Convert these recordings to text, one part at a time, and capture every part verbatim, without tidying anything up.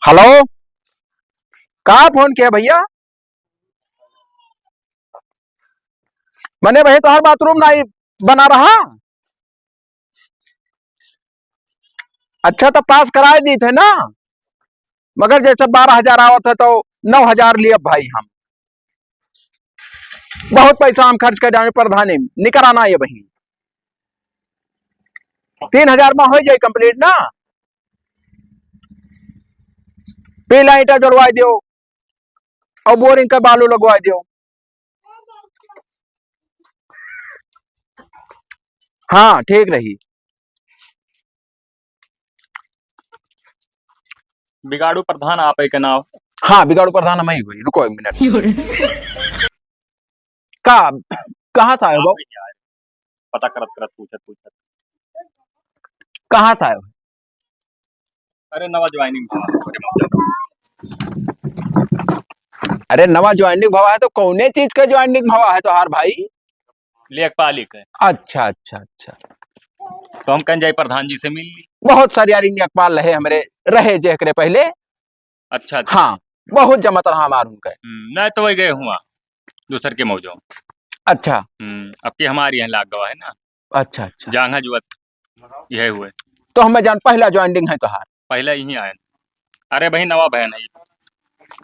हेलो, का फोन किया भैया? मने भाई, तोहार बाथरूम नाई बना रहा? अच्छा, तो पास कराए दी थे ना, मगर जैसे बारह हजार आवत है, तो नौ हजार लिए भाई हम। बहुत पैसा हम खर्च कर डाले प्रधानी, निकराना ये वही। तीन हजार में हो जाए complete ना, पीला ईंटा जोड़वा दियो और बोरिंग का बालू लगवा दियो। हाँ, ठीक रही। बिगाड़ू प्रधान आप ही के नाव? हाँ, बिगाड़ू प्रधान हम ही हुई। रुको एक मिनट। का, कहाँ से आए हो आप बाबू? ही आए। पता करत करत, पूछत पूछत। कहाँ से आए हो? अरे, नवा ज्वाइनिंग भवा है, अरे, मतलब। अरे, नवा ज्वाइनिंग भवा है तो कौने चीज का ज्वाइनिंग भवा है तोहार भाई? लेखपाल ही के। अच्छा, अच्छा, अच्छा। तो हम कहेन जाई प्रधान जी से मिल ली। बहुत सारे यार लेखपाल रहे हमरे, रहे जे एकरे पहले। अच्छा, अच्छा। हाँ, बहुत जमत रहा हमार उनके। हम्म, नहीं तो वही गए हुआ दूसर के मौजो। अच्छा। हम्म, अब के हमारे यहाँ लाग गवा है ना। अच्छा, अच्छा। जांघा जुअत यही हुए। तो हमें जान पहला ज्वाइनिंग है तोहार। पहला यहीं आए। अरे भाई, नवा बहन है।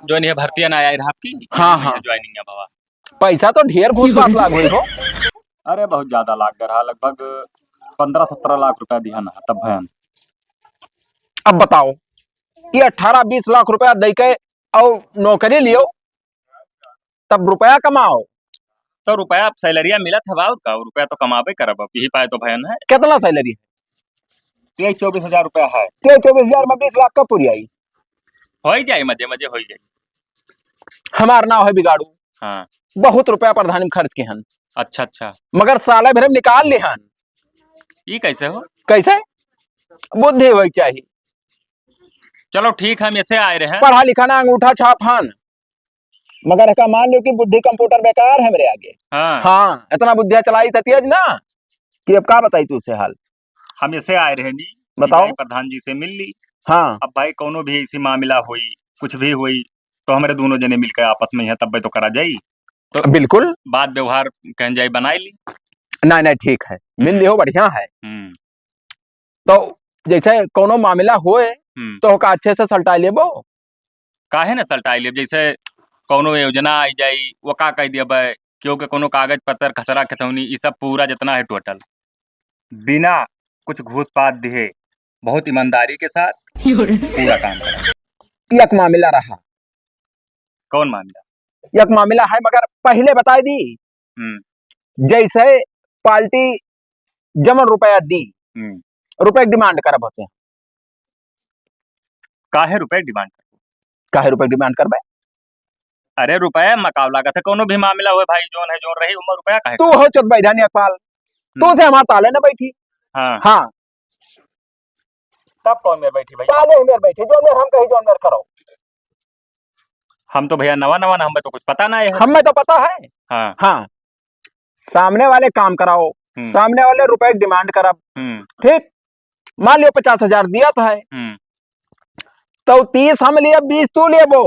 जो नहीं भर्तिया ना आई रहा आपकी, हाँ, हाँ। ज्वाइनिंग है बाबा। पैसा तो ढेर घूस पास लाग हुई हो। अरे, बहुत ज्यादा लाग रहा, लगभग पन्द्रह सत्रह लाख रुपया दिहन है तब बहन। अब बताओ, ये अठारह बीस लाख रुपया दे के और नौकरी लियो, तब रुपया कमाओ। तो रुपया सैलरिया मिलत हवा, और का, रुपया तो कमाबे करब, अब यही पाए तो भयन है। कितना सैलरी है? तेईस चौबीस हजार रुपया है। तेईस चौबीस हजार में बीस लाख का पूरी आई? हो ही जाए, मजे मजे हो ही जाए। हमार नाव है बिगाड़ू। हाँ। बहुत रुपया प्रधानी में खर्च के हन। अच्छा, अच्छा। मगर साले भर में निकाल ले हन। ई कैसे हो? कैसे? बुद्धि होई चाहिए। चलो ठीक, हम ऐसे आए रहे हैं। पढ़ा लिखा ना, अंगूठा छाप हन। मगर एका मान लो कि बुद्धि कंप्यूटर बेकार है मेरे आगे। हाँ। हाँ, इतना बुद्धिया चलाई था तेज ना कि अब का बताई तुझसे हाल। हम ऐसे आए रहे नी, बताओ। भाई प्रधान जी से मिल ली। हाँ। अब भाई कौनो भी ऐसी मामला होई, कुछ भी होई, तो हमरे दोनों जने मिलकर आपस में यहाँ तब्बे तो करा जाई। तो बिल्कुल। बात व्यवहार कहन जाई बनाई ली। नहीं, नहीं, ठीक है, मिल हम्म। लियो, बढ़िया है। हम्म। तो जैसे कौनो मामला होए, हम्म। तो ओका अच्छे से सलटाई लेबो। काहे न सलटाई लेब? जैसे कौनो योजना आई जाई, वो का कह दियबे, क्योंकि कौनो कागज पत्तर, खसरा खतौनी, ई सब पूरा जितना है टोटल, बिना कुछ घूस पात दिहे, बहुत ईमानदारी के साथ पूरा काम करा। एक मामला रहा। कौन मामला? एक मामला है, मगर पहले बताई दी। हम्म। जैसे पार्टी जमन रुपया दी, हम्म। रुपये की डिमांड करब होते हैं। काहे रुपये की डिमांड करबो? काहे रुपये की डिमांड करबे? अरे रुपये मकाव लागत है, कौनो भी मामला होए भाई, जोन है जोन रही, उमर रुपया काहे? तू हो चुत बैठा नहीं अकबाल, हम्म। तू से हमार ताले न बैठी। हाँ। हाँ। तब कौन मेर बैठी भाई? ताले ही मेर बैठी, जोन मेर हम कही जोन मेर करो। हम तो भैया नवा नवा ना, हमें तो कुछ पता ना है। हमें तो पता है। हाँ। हाँ। सामने वाले काम कराओ, हम्म। सामने वाले रुपए की डिमांड करब। हम्म। ठीक, मान लियो पचास हजार दिया था है, हम्म। तो तीस हम लिए, बीस तू लेबो।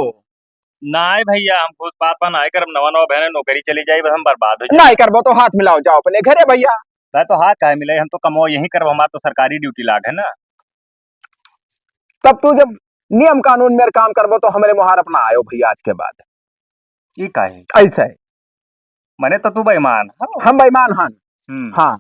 नाय भैया, हम घूस पात पर नाय करब, नवा नवा बहने नौकरी चली जाई, बस हम बर्बाद हो जाई। नाय करबो तो हाथ मिलाओ, जाओ अपने घरे भैया। भाई तो हाथ काहे मिलाई, हम तो कमो यहीं करब, हमार तो सरकारी ड्यूटी लाग है ना। तब तू जब नियम कानून मेर काम करबो तो हमरे मुहार अपना आयो भैया आज के बाद। ई काहे? ऐसे है। मने तो तू बेईमान हो। हम बेईमान हन। हम्म। हाँ।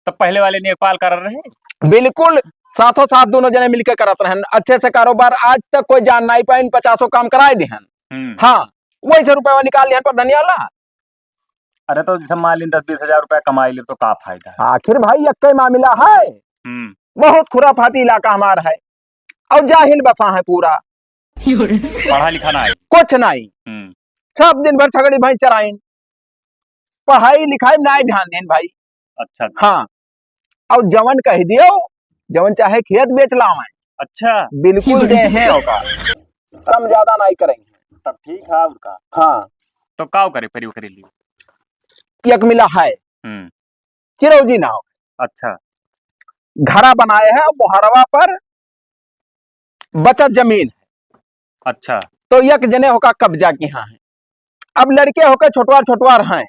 तब पहले वाले लेखपाल करत रहे? बिल्कुल, साथों साथ दोनों जने मिलके करत रहन। अच्छे से कारोबार आज तक कोई जान नाई पाइन, पचासों काम कराए देहन। हम्म। हाँ, वैसे रुपया निकाल लिहन पर धनिया ला। अरे तो जैसे मान लीन दस बीस हजार रुपया कमाई ले तो का फायदा है? आखिर भाई यक्के मामला है। हम्म। बहुत खुराफाती इलाका हमार है और जाहिल बसा है पूरा। पढ़ा लिखा ना है। कुछ नहीं। हम्म। सब दिन भर छगड़ी भैंस चराइन, पढ़ाई लिखाई में नाय ध्यान देन भाई। अच्छा, अच्छा। हाँ, और जवन कह दियो, जवन चाहे खेत बेच लावे। अच्छा। बिल्कुल दे हैं ओका, कम ज्यादा नाय करेंगे। तब ठीक है, और का? हाँ। तो का करे परी ओकरे लिए? एक मिला है, हम्म। चिरौजी नाव। अच्छा। घरा बनाए है मोहरवा पर, बचत जमीन है। अच्छा। तो एक जने होका कब्जा किहा है। अब लड़के होके छोटवार छोटवार हैं,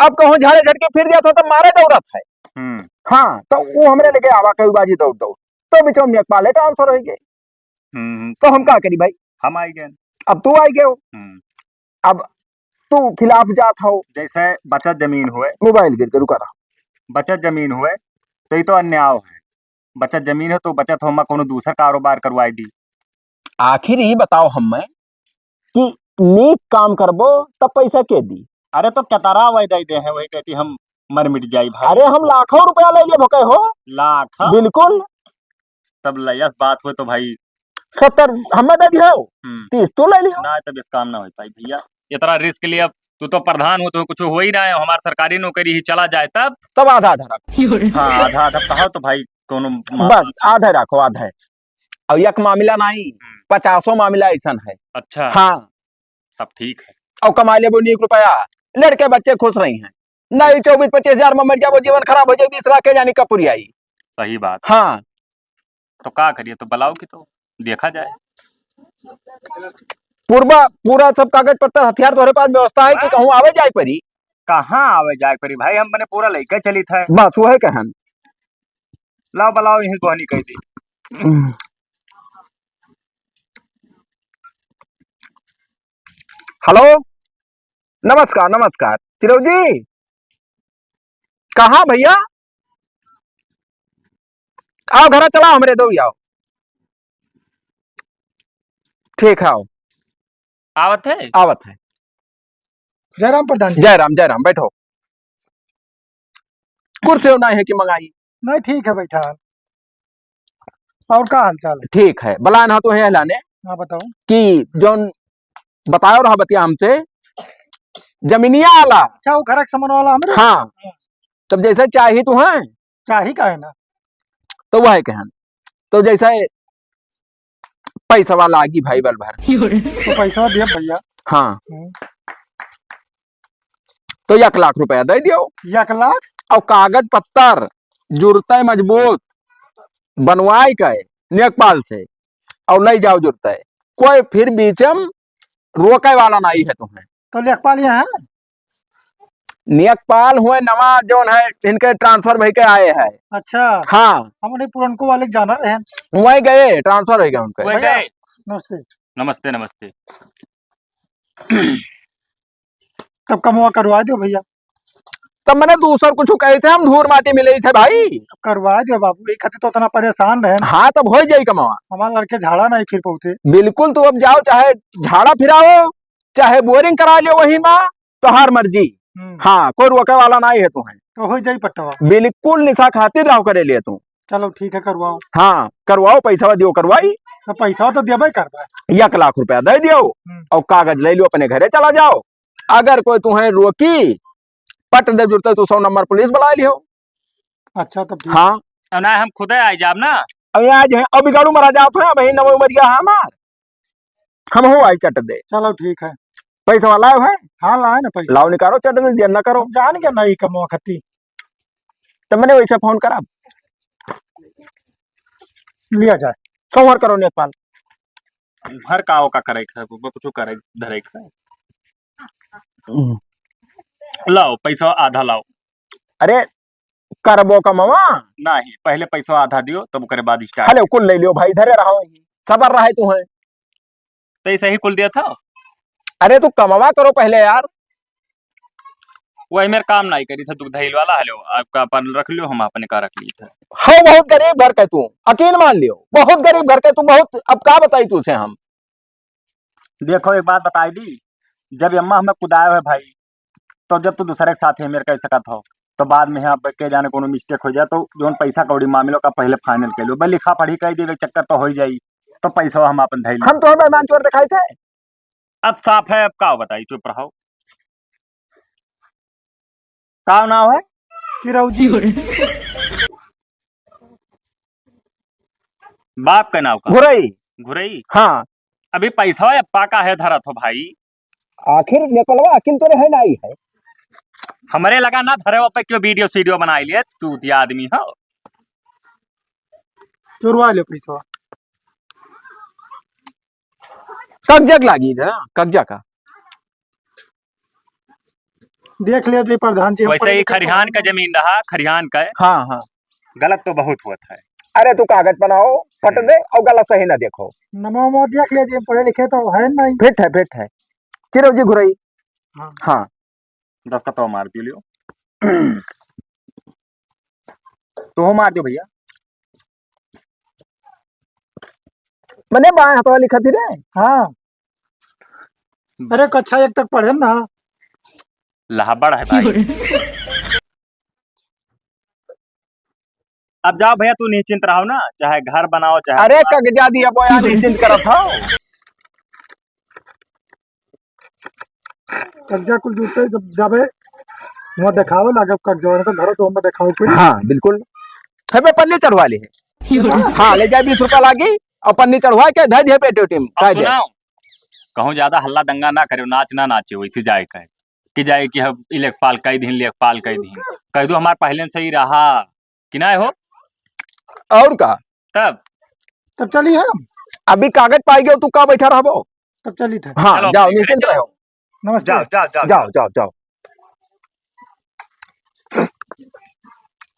अब कहूँ झाड़े झटके फिर जात हो तो मारे दौड़त है। हम्म। हाँ, तो वो हमरे लगे आवा कई बाजी दौड़ दौड़, तो बिचवा में नेकपाले transfer होइ गए। हम्म, हम्म। तो हम का करी भाई? हम आइ गए। अब तू आइ गए हो। हम्म। अब तू खिलाफ जात हो। जैसे बचत जमीन हुए। मोबाइल गिर के रुका रहा। बचत जमीन हुए, तो ये तो अन्याय है। बचत जमीन है तो बचत हो, मैं कोनो दूसर कारोबार करवाई दी। आखिर ई बताओ हमें कि नीक काम करबो तब पैसा के दी? अरे तो केतरा वही दे दे हैं, वही कहती हम मर मिट जाई भाई। अरे हम लाखों रुपया ले लिए भके हो। लाख? बिल्कुल। तब लयस बात हो तो भाई। सत्तर हमें दे दियो, हम्म। तीस तू ले लियो। ना, तब इस काम ना हो पाई भैया, इतना risk लिया। तू तो प्रधान हो, तो कुछ हो ही ना है, हमार सरकारी नौकरी ही चला जाए तब। तब आधा आधा रखो। हाँ, आधा आधा कहो तो भाई, कोनो मा-, बस आधा रखो, आधा है। अब एक मामला नहीं, हम्म। पचासों मामला ऐसन है। अच्छा। हाँ। तब ठीक है। और कमा लेबो नीक रुपया, लड़के बच्चे खुश रही हैं। नहीं, चौबीस पच्चीस हजार में मर जाबो, जीवन खराब हो जाए, बीस लाख के जानी कपूरी आई। सही बात। हाँ। तो का करिए, तो बुलाओ कि तो देखा जाए। पूर्वा, पूरा सब कागज पत्तर, हथियार तोहरे पास व्यवस्था है कि बस। कहूँ आवे जाए परी? कहाँ आवे जाए परी भाई, हम मने पूरा लेके चलित है। बस वही कहन। लाओ बुलाओ, यहीं कोहनी कह दी। हेलो, नमस्कार, नमस्कार। चिरऊ जी, कहाँ भैया? आओ घरा चला, हमरे दौड़ी आओ। ठीक है, आओ। आवत है? आवत है। जय राम प्रधान जी। जय राम, जय राम, बैठो। कुर्सी नहीं है कि मंगाई? नहीं, ठीक है, बैठा। और का हाल चाल है? ठीक है, बलान हाँ तो है लाने। हाँ, बताओ। कि जौन बतायो रहा बतिया हमसे, जमीनिया वाला। अच्छा, वो घर के समन वाला हमरे? हाँ। हाँ। तब जैसे चाही तू है? चाही का है ना? तो वह कहन। तो जैसे पैसवा लागी भाई बल भर। तो पैसवा दिया भैया। हाँ। हम्म। तो एक लाख रुपया दे दियो। एक लाख? और कागज पत्तर जुड़ते मजबूत बनवाए के नेकपाल से और ले जाओ जुड़ते। कोई फिर बीचम रोके वाला नहीं है तुम्हें। तो लेखपाल यहाँ है? नेकपाल हुए नवा जौन है, इनके transfer भई के आए हैं। अच्छा। हाँ। हमने पुरनको वाले के जाना रहे। वहीं गए, transfer होइ गए उनके। वहीं भैया, गए। नमस्ते। नमस्ते, नमस्ते। तब कमवा करवा दो भैया। तब मने दूसर कुछ कहे थे, हम धूर माटी मिले थे भाई। करवा दो बाबू, एक खातिर तो इतना परेशान रहे। हाँ, तब होइ जाई कमवा। हमारे लड़के झाड़ा नहीं फिर पहुँचे। बिल्कुल, तू अब जाओ, चाहे झाड़ा फिराओ, चाहे boring करा लियो वही मा, तोहार मर्जी। हम्म। हाँ, कोई रोके वाला नहीं है तुम्हें। तो हो जाई पट्टवा। बिल्कुल निशा खातिर रहो करे लिए तू। चलो ठीक है, करवाओ। हाँ, करवाओ, पैसा दियो करवाई। तो पैसा तो देबे करबे। एक लाख रुपया दे दियो हम्म। और कागज ले लो, अपने घरे चला जाओ। अगर कोई तुम्हें रोकी, पट दे जुड़ते तो सौ नंबर पुलिस बुला लियो। अच्छा, तब ठीक। हाँ। अब ना हम खुदे आ जाब ना। अब आज है, अब बिगाड़ू मरा जात है, वही नवा उमरिया है हमार। हम हो आई चट दे। चलो ठीक है। पैसा वाला है? हाँ, लाए ना पैसा। लाओ निकालो चट दे, देर ना करो। हम जान के नहीं कमवा खती। तो मने वैसे फोन करा। लिया जाए। सोमवार करो नेकपाल। घर का ओका करे के है, वो कुछ करे धरे के है। हम्म। लाओ पैसा आधा लाओ। अरे करबो कमवा? नहीं, पहले पैसा आधा दियो, तब ओकरे बाद start। हेलो, कुल ले लियो भाई, धरे रहो, सबर रहे तू है। तो ऐसे ही कुल दिया था। अरे तू कमवा करो पहले यार। वही मेरे काम नहीं करी था, दुगधइल वाला। हेलो, आपका अपन रख लियो, हम अपने का रख ली था। हो बहुत गरीब घर के तू, यकीन मान लियो, बहुत गरीब घर के तू, बहुत, अब का बताई तुझे हम। देखो, एक बात बताई दी, जब अम्मा हमें कुदायो है भाई, तो जब तू दूसरे के साथ है मेरे कह सकत हो, तो बाद में यहाँ पे के जाने कोनो mistake हो जाए, तो जौन पैसा कौड़ी मामलों का पहले final कर लो। भाई, लिखा पढ़ी कह देवे चक्कर तो हो ही जाई, तो पैसा हम अपन धइल। हम तो बेईमान चोर दिखाई थे। अब साफ है, अब का बताई, चुप रहो। का नाव है? चिरौजी। बाप का नाव का? घुरई। घुरई? हाँ। अभी पैसा है, अप्पा का है धरत हो भाई। आखिर नेपालवा अकिल तोरे है नाई है। हमरे लगा ना धरे पे क्यों video सीडियो बनाई लिए, चूतिया आदमी हो। चोरवा ले पैसा। कब्जा के लागी ना, कब्जा का। देख लिया जी प्रधान जी, हम वैसे पढ़े ही लिखे खरिहान का जमीन रहा, खरिहान का। हाँ, हाँ। गलत तो बहुत होत है। अरे तू कागज बनाओ, फट हम्म। दे और गलत सही ना देखो। नमो नमो देख लिया जी, हम पढ़े लिखे तो है नहीं। फिट है, फिट है। चिरौजी घुरई। हाँ। हाँ। दस का तो मार दियो लियो। तो मार दियो भैया। मने बाएं हाथ वाली खातिर है। हाँ। अरे कक्षा एक तक पढ़े ना। लहबड़ है भाई। अब जाओ भैया, तू निश्चिंत रहो ना, चाहे घर बनाओ, चाहे अरे कगजा दिया बोया निश्चिंत करत हो। कगजा कुल जूते जब जाबे, वहाँ देखावे लागे कगजा, तो घरो तो हम देखावे कुल। हाँ, बिल्कुल। है बे, पन्नी चढ़वा ली है। हाँ, ले जाए, बीस रुपया लागी और पन्नी चढ़वा के धर दिए पेटी उटी में, और कह दे। सुनाओ, कहूँ ज्यादा हल्ला दंगा ना करो, नाच ना नाचे, वैसे जाए कहे कि जाए कि हम ई लेखपाल कह दीन, लेखपाल कह दीन, कह दो हमार पहले से ही रहा कि ना हो। और का? तब? तब चली हम। अभी कागज पाई गयो, तू का बैठा रहबो? तब चली थे। हाँ, चलो, जाओ, अपने घरे निश्चिंत चलो। रहो। नमस्ते। जाओ, जाओ, जाओ, जाओ, जाओ। जाओ, जाओ।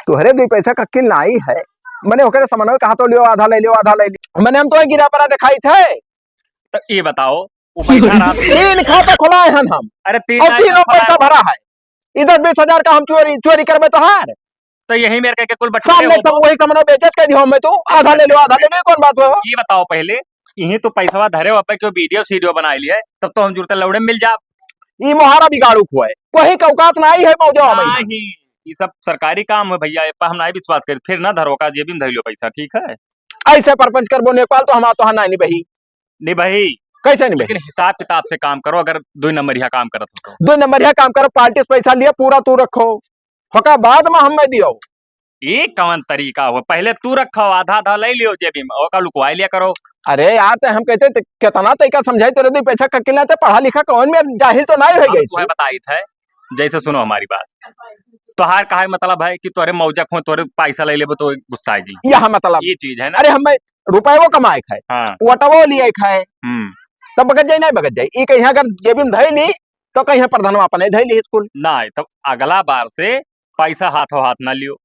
तोहरे दुई पैसा का किल नाई है। मने ओकरे समन्वय कहा तो लियो, आधा ले लियो, आधा ले लियो। मने हम तो गिरा परा दिखाई थे। तो ये बताओ, वो पैसा रात में तीन खाता खुलाए हन हम। अरे, तीन और लाख तीनों का पैसा खुलाए। भरा है। ई दस बीस हजार का हम चोरी, चोरी करबे तोहार? तो यही मेरे के कुल बटोरे सामने हो सब तो। वही समन्वय बेइज्जत कर दियो हमें तो। आधा ले लो, आधा ले लो, कौन बात हो? ये बताओ पहले, यही तो पैसवा धरे हो पे क्यों वीडियो सीडियो बनाई लिए, तब तो हम जुड़ते लौड़े मिल जा। ई मोहारा बिगाड़ू को है, कोई का औकात ना आई है मौजा में। नहीं, ये सब सरकारी काम है भैया, ये पर हम नहीं विश्वास करी, फिर ना धरो का जेबी में धर लियो पैसा, ठीक है? ऐसे परपंच करबो नेपाल तो हम तो नहीं निभाई। निभाई। कैसे निभाई? लेकिन हिसाब किताब से काम करो, अगर दो नंबरिया काम करत हो तो। दो नंबरिया काम करो, पार्टी से पैसा लिया, पूरा तू रखो, होका बाद में हमें दियो। ये कौन तरीका हो? पहले तू रखो, आधा आधा ले लियो जेबी में, ओका लुकवाई लिया करो। अरे यार, ते हम कहते ते कितना तरीका समझाई तोरे, दो पैसा का किला ते पढ़ा लिखा कौन में जाहिल तो नहीं हो हम गई तुम्हें थी। बताई थे, जैसे सुनो हमारी बात, तोहार काहे मतलब है कि तोरे मौजक हो, तोरे पैसा ले लेबो तो गुस्सा आएगी। यह मतलब। ये चीज है ना। अरे हम रुपये वो कमाए खाए, हाँ। वोटवो लिए खाए, हम्म। तब बगत जाई, नहीं बगत जाई। ई कहीं अगर जेबी में धई ली, तो कहीं प्रधानवा अपने धई ली स्कूल। नहीं, तब अगला बार से पैसा हाथों हाथ ना लियो,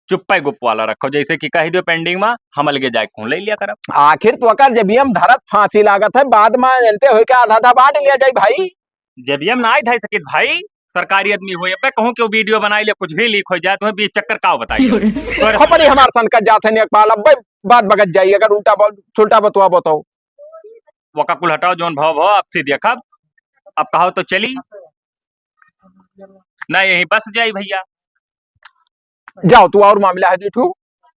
चुप्पे गुप वाला रखो। जैसे कि कह दियो पेंडिंग में, हम अलगे जाए खून ले लिया करब। आखिर तो अकर जेबिया में धरत फांसी लागत है, बाद में एनते होए के आधा आधा बांट लिया जाई भाई। जेबिया में ना धई सकित भाई, सरकारी आदमी हो, अबे कहूँ कि वीडियो बनाई ले, कुछ भी लीक हो जाए, तुम्हें बीस चक्कर का बताइए। तो खोपड़ी हमार सन कट जात है, नेक पाल, अब्बे बात बगत जाई, अगर उल्टा बोल, सुल्टा बतवा बताओ। वका कुल हटाओ, जौन भाव भाव आपसे देखब, अब कहो तो चली, ना यहीं बस जाई भैया। जाओ, तू और मामला है जीठू,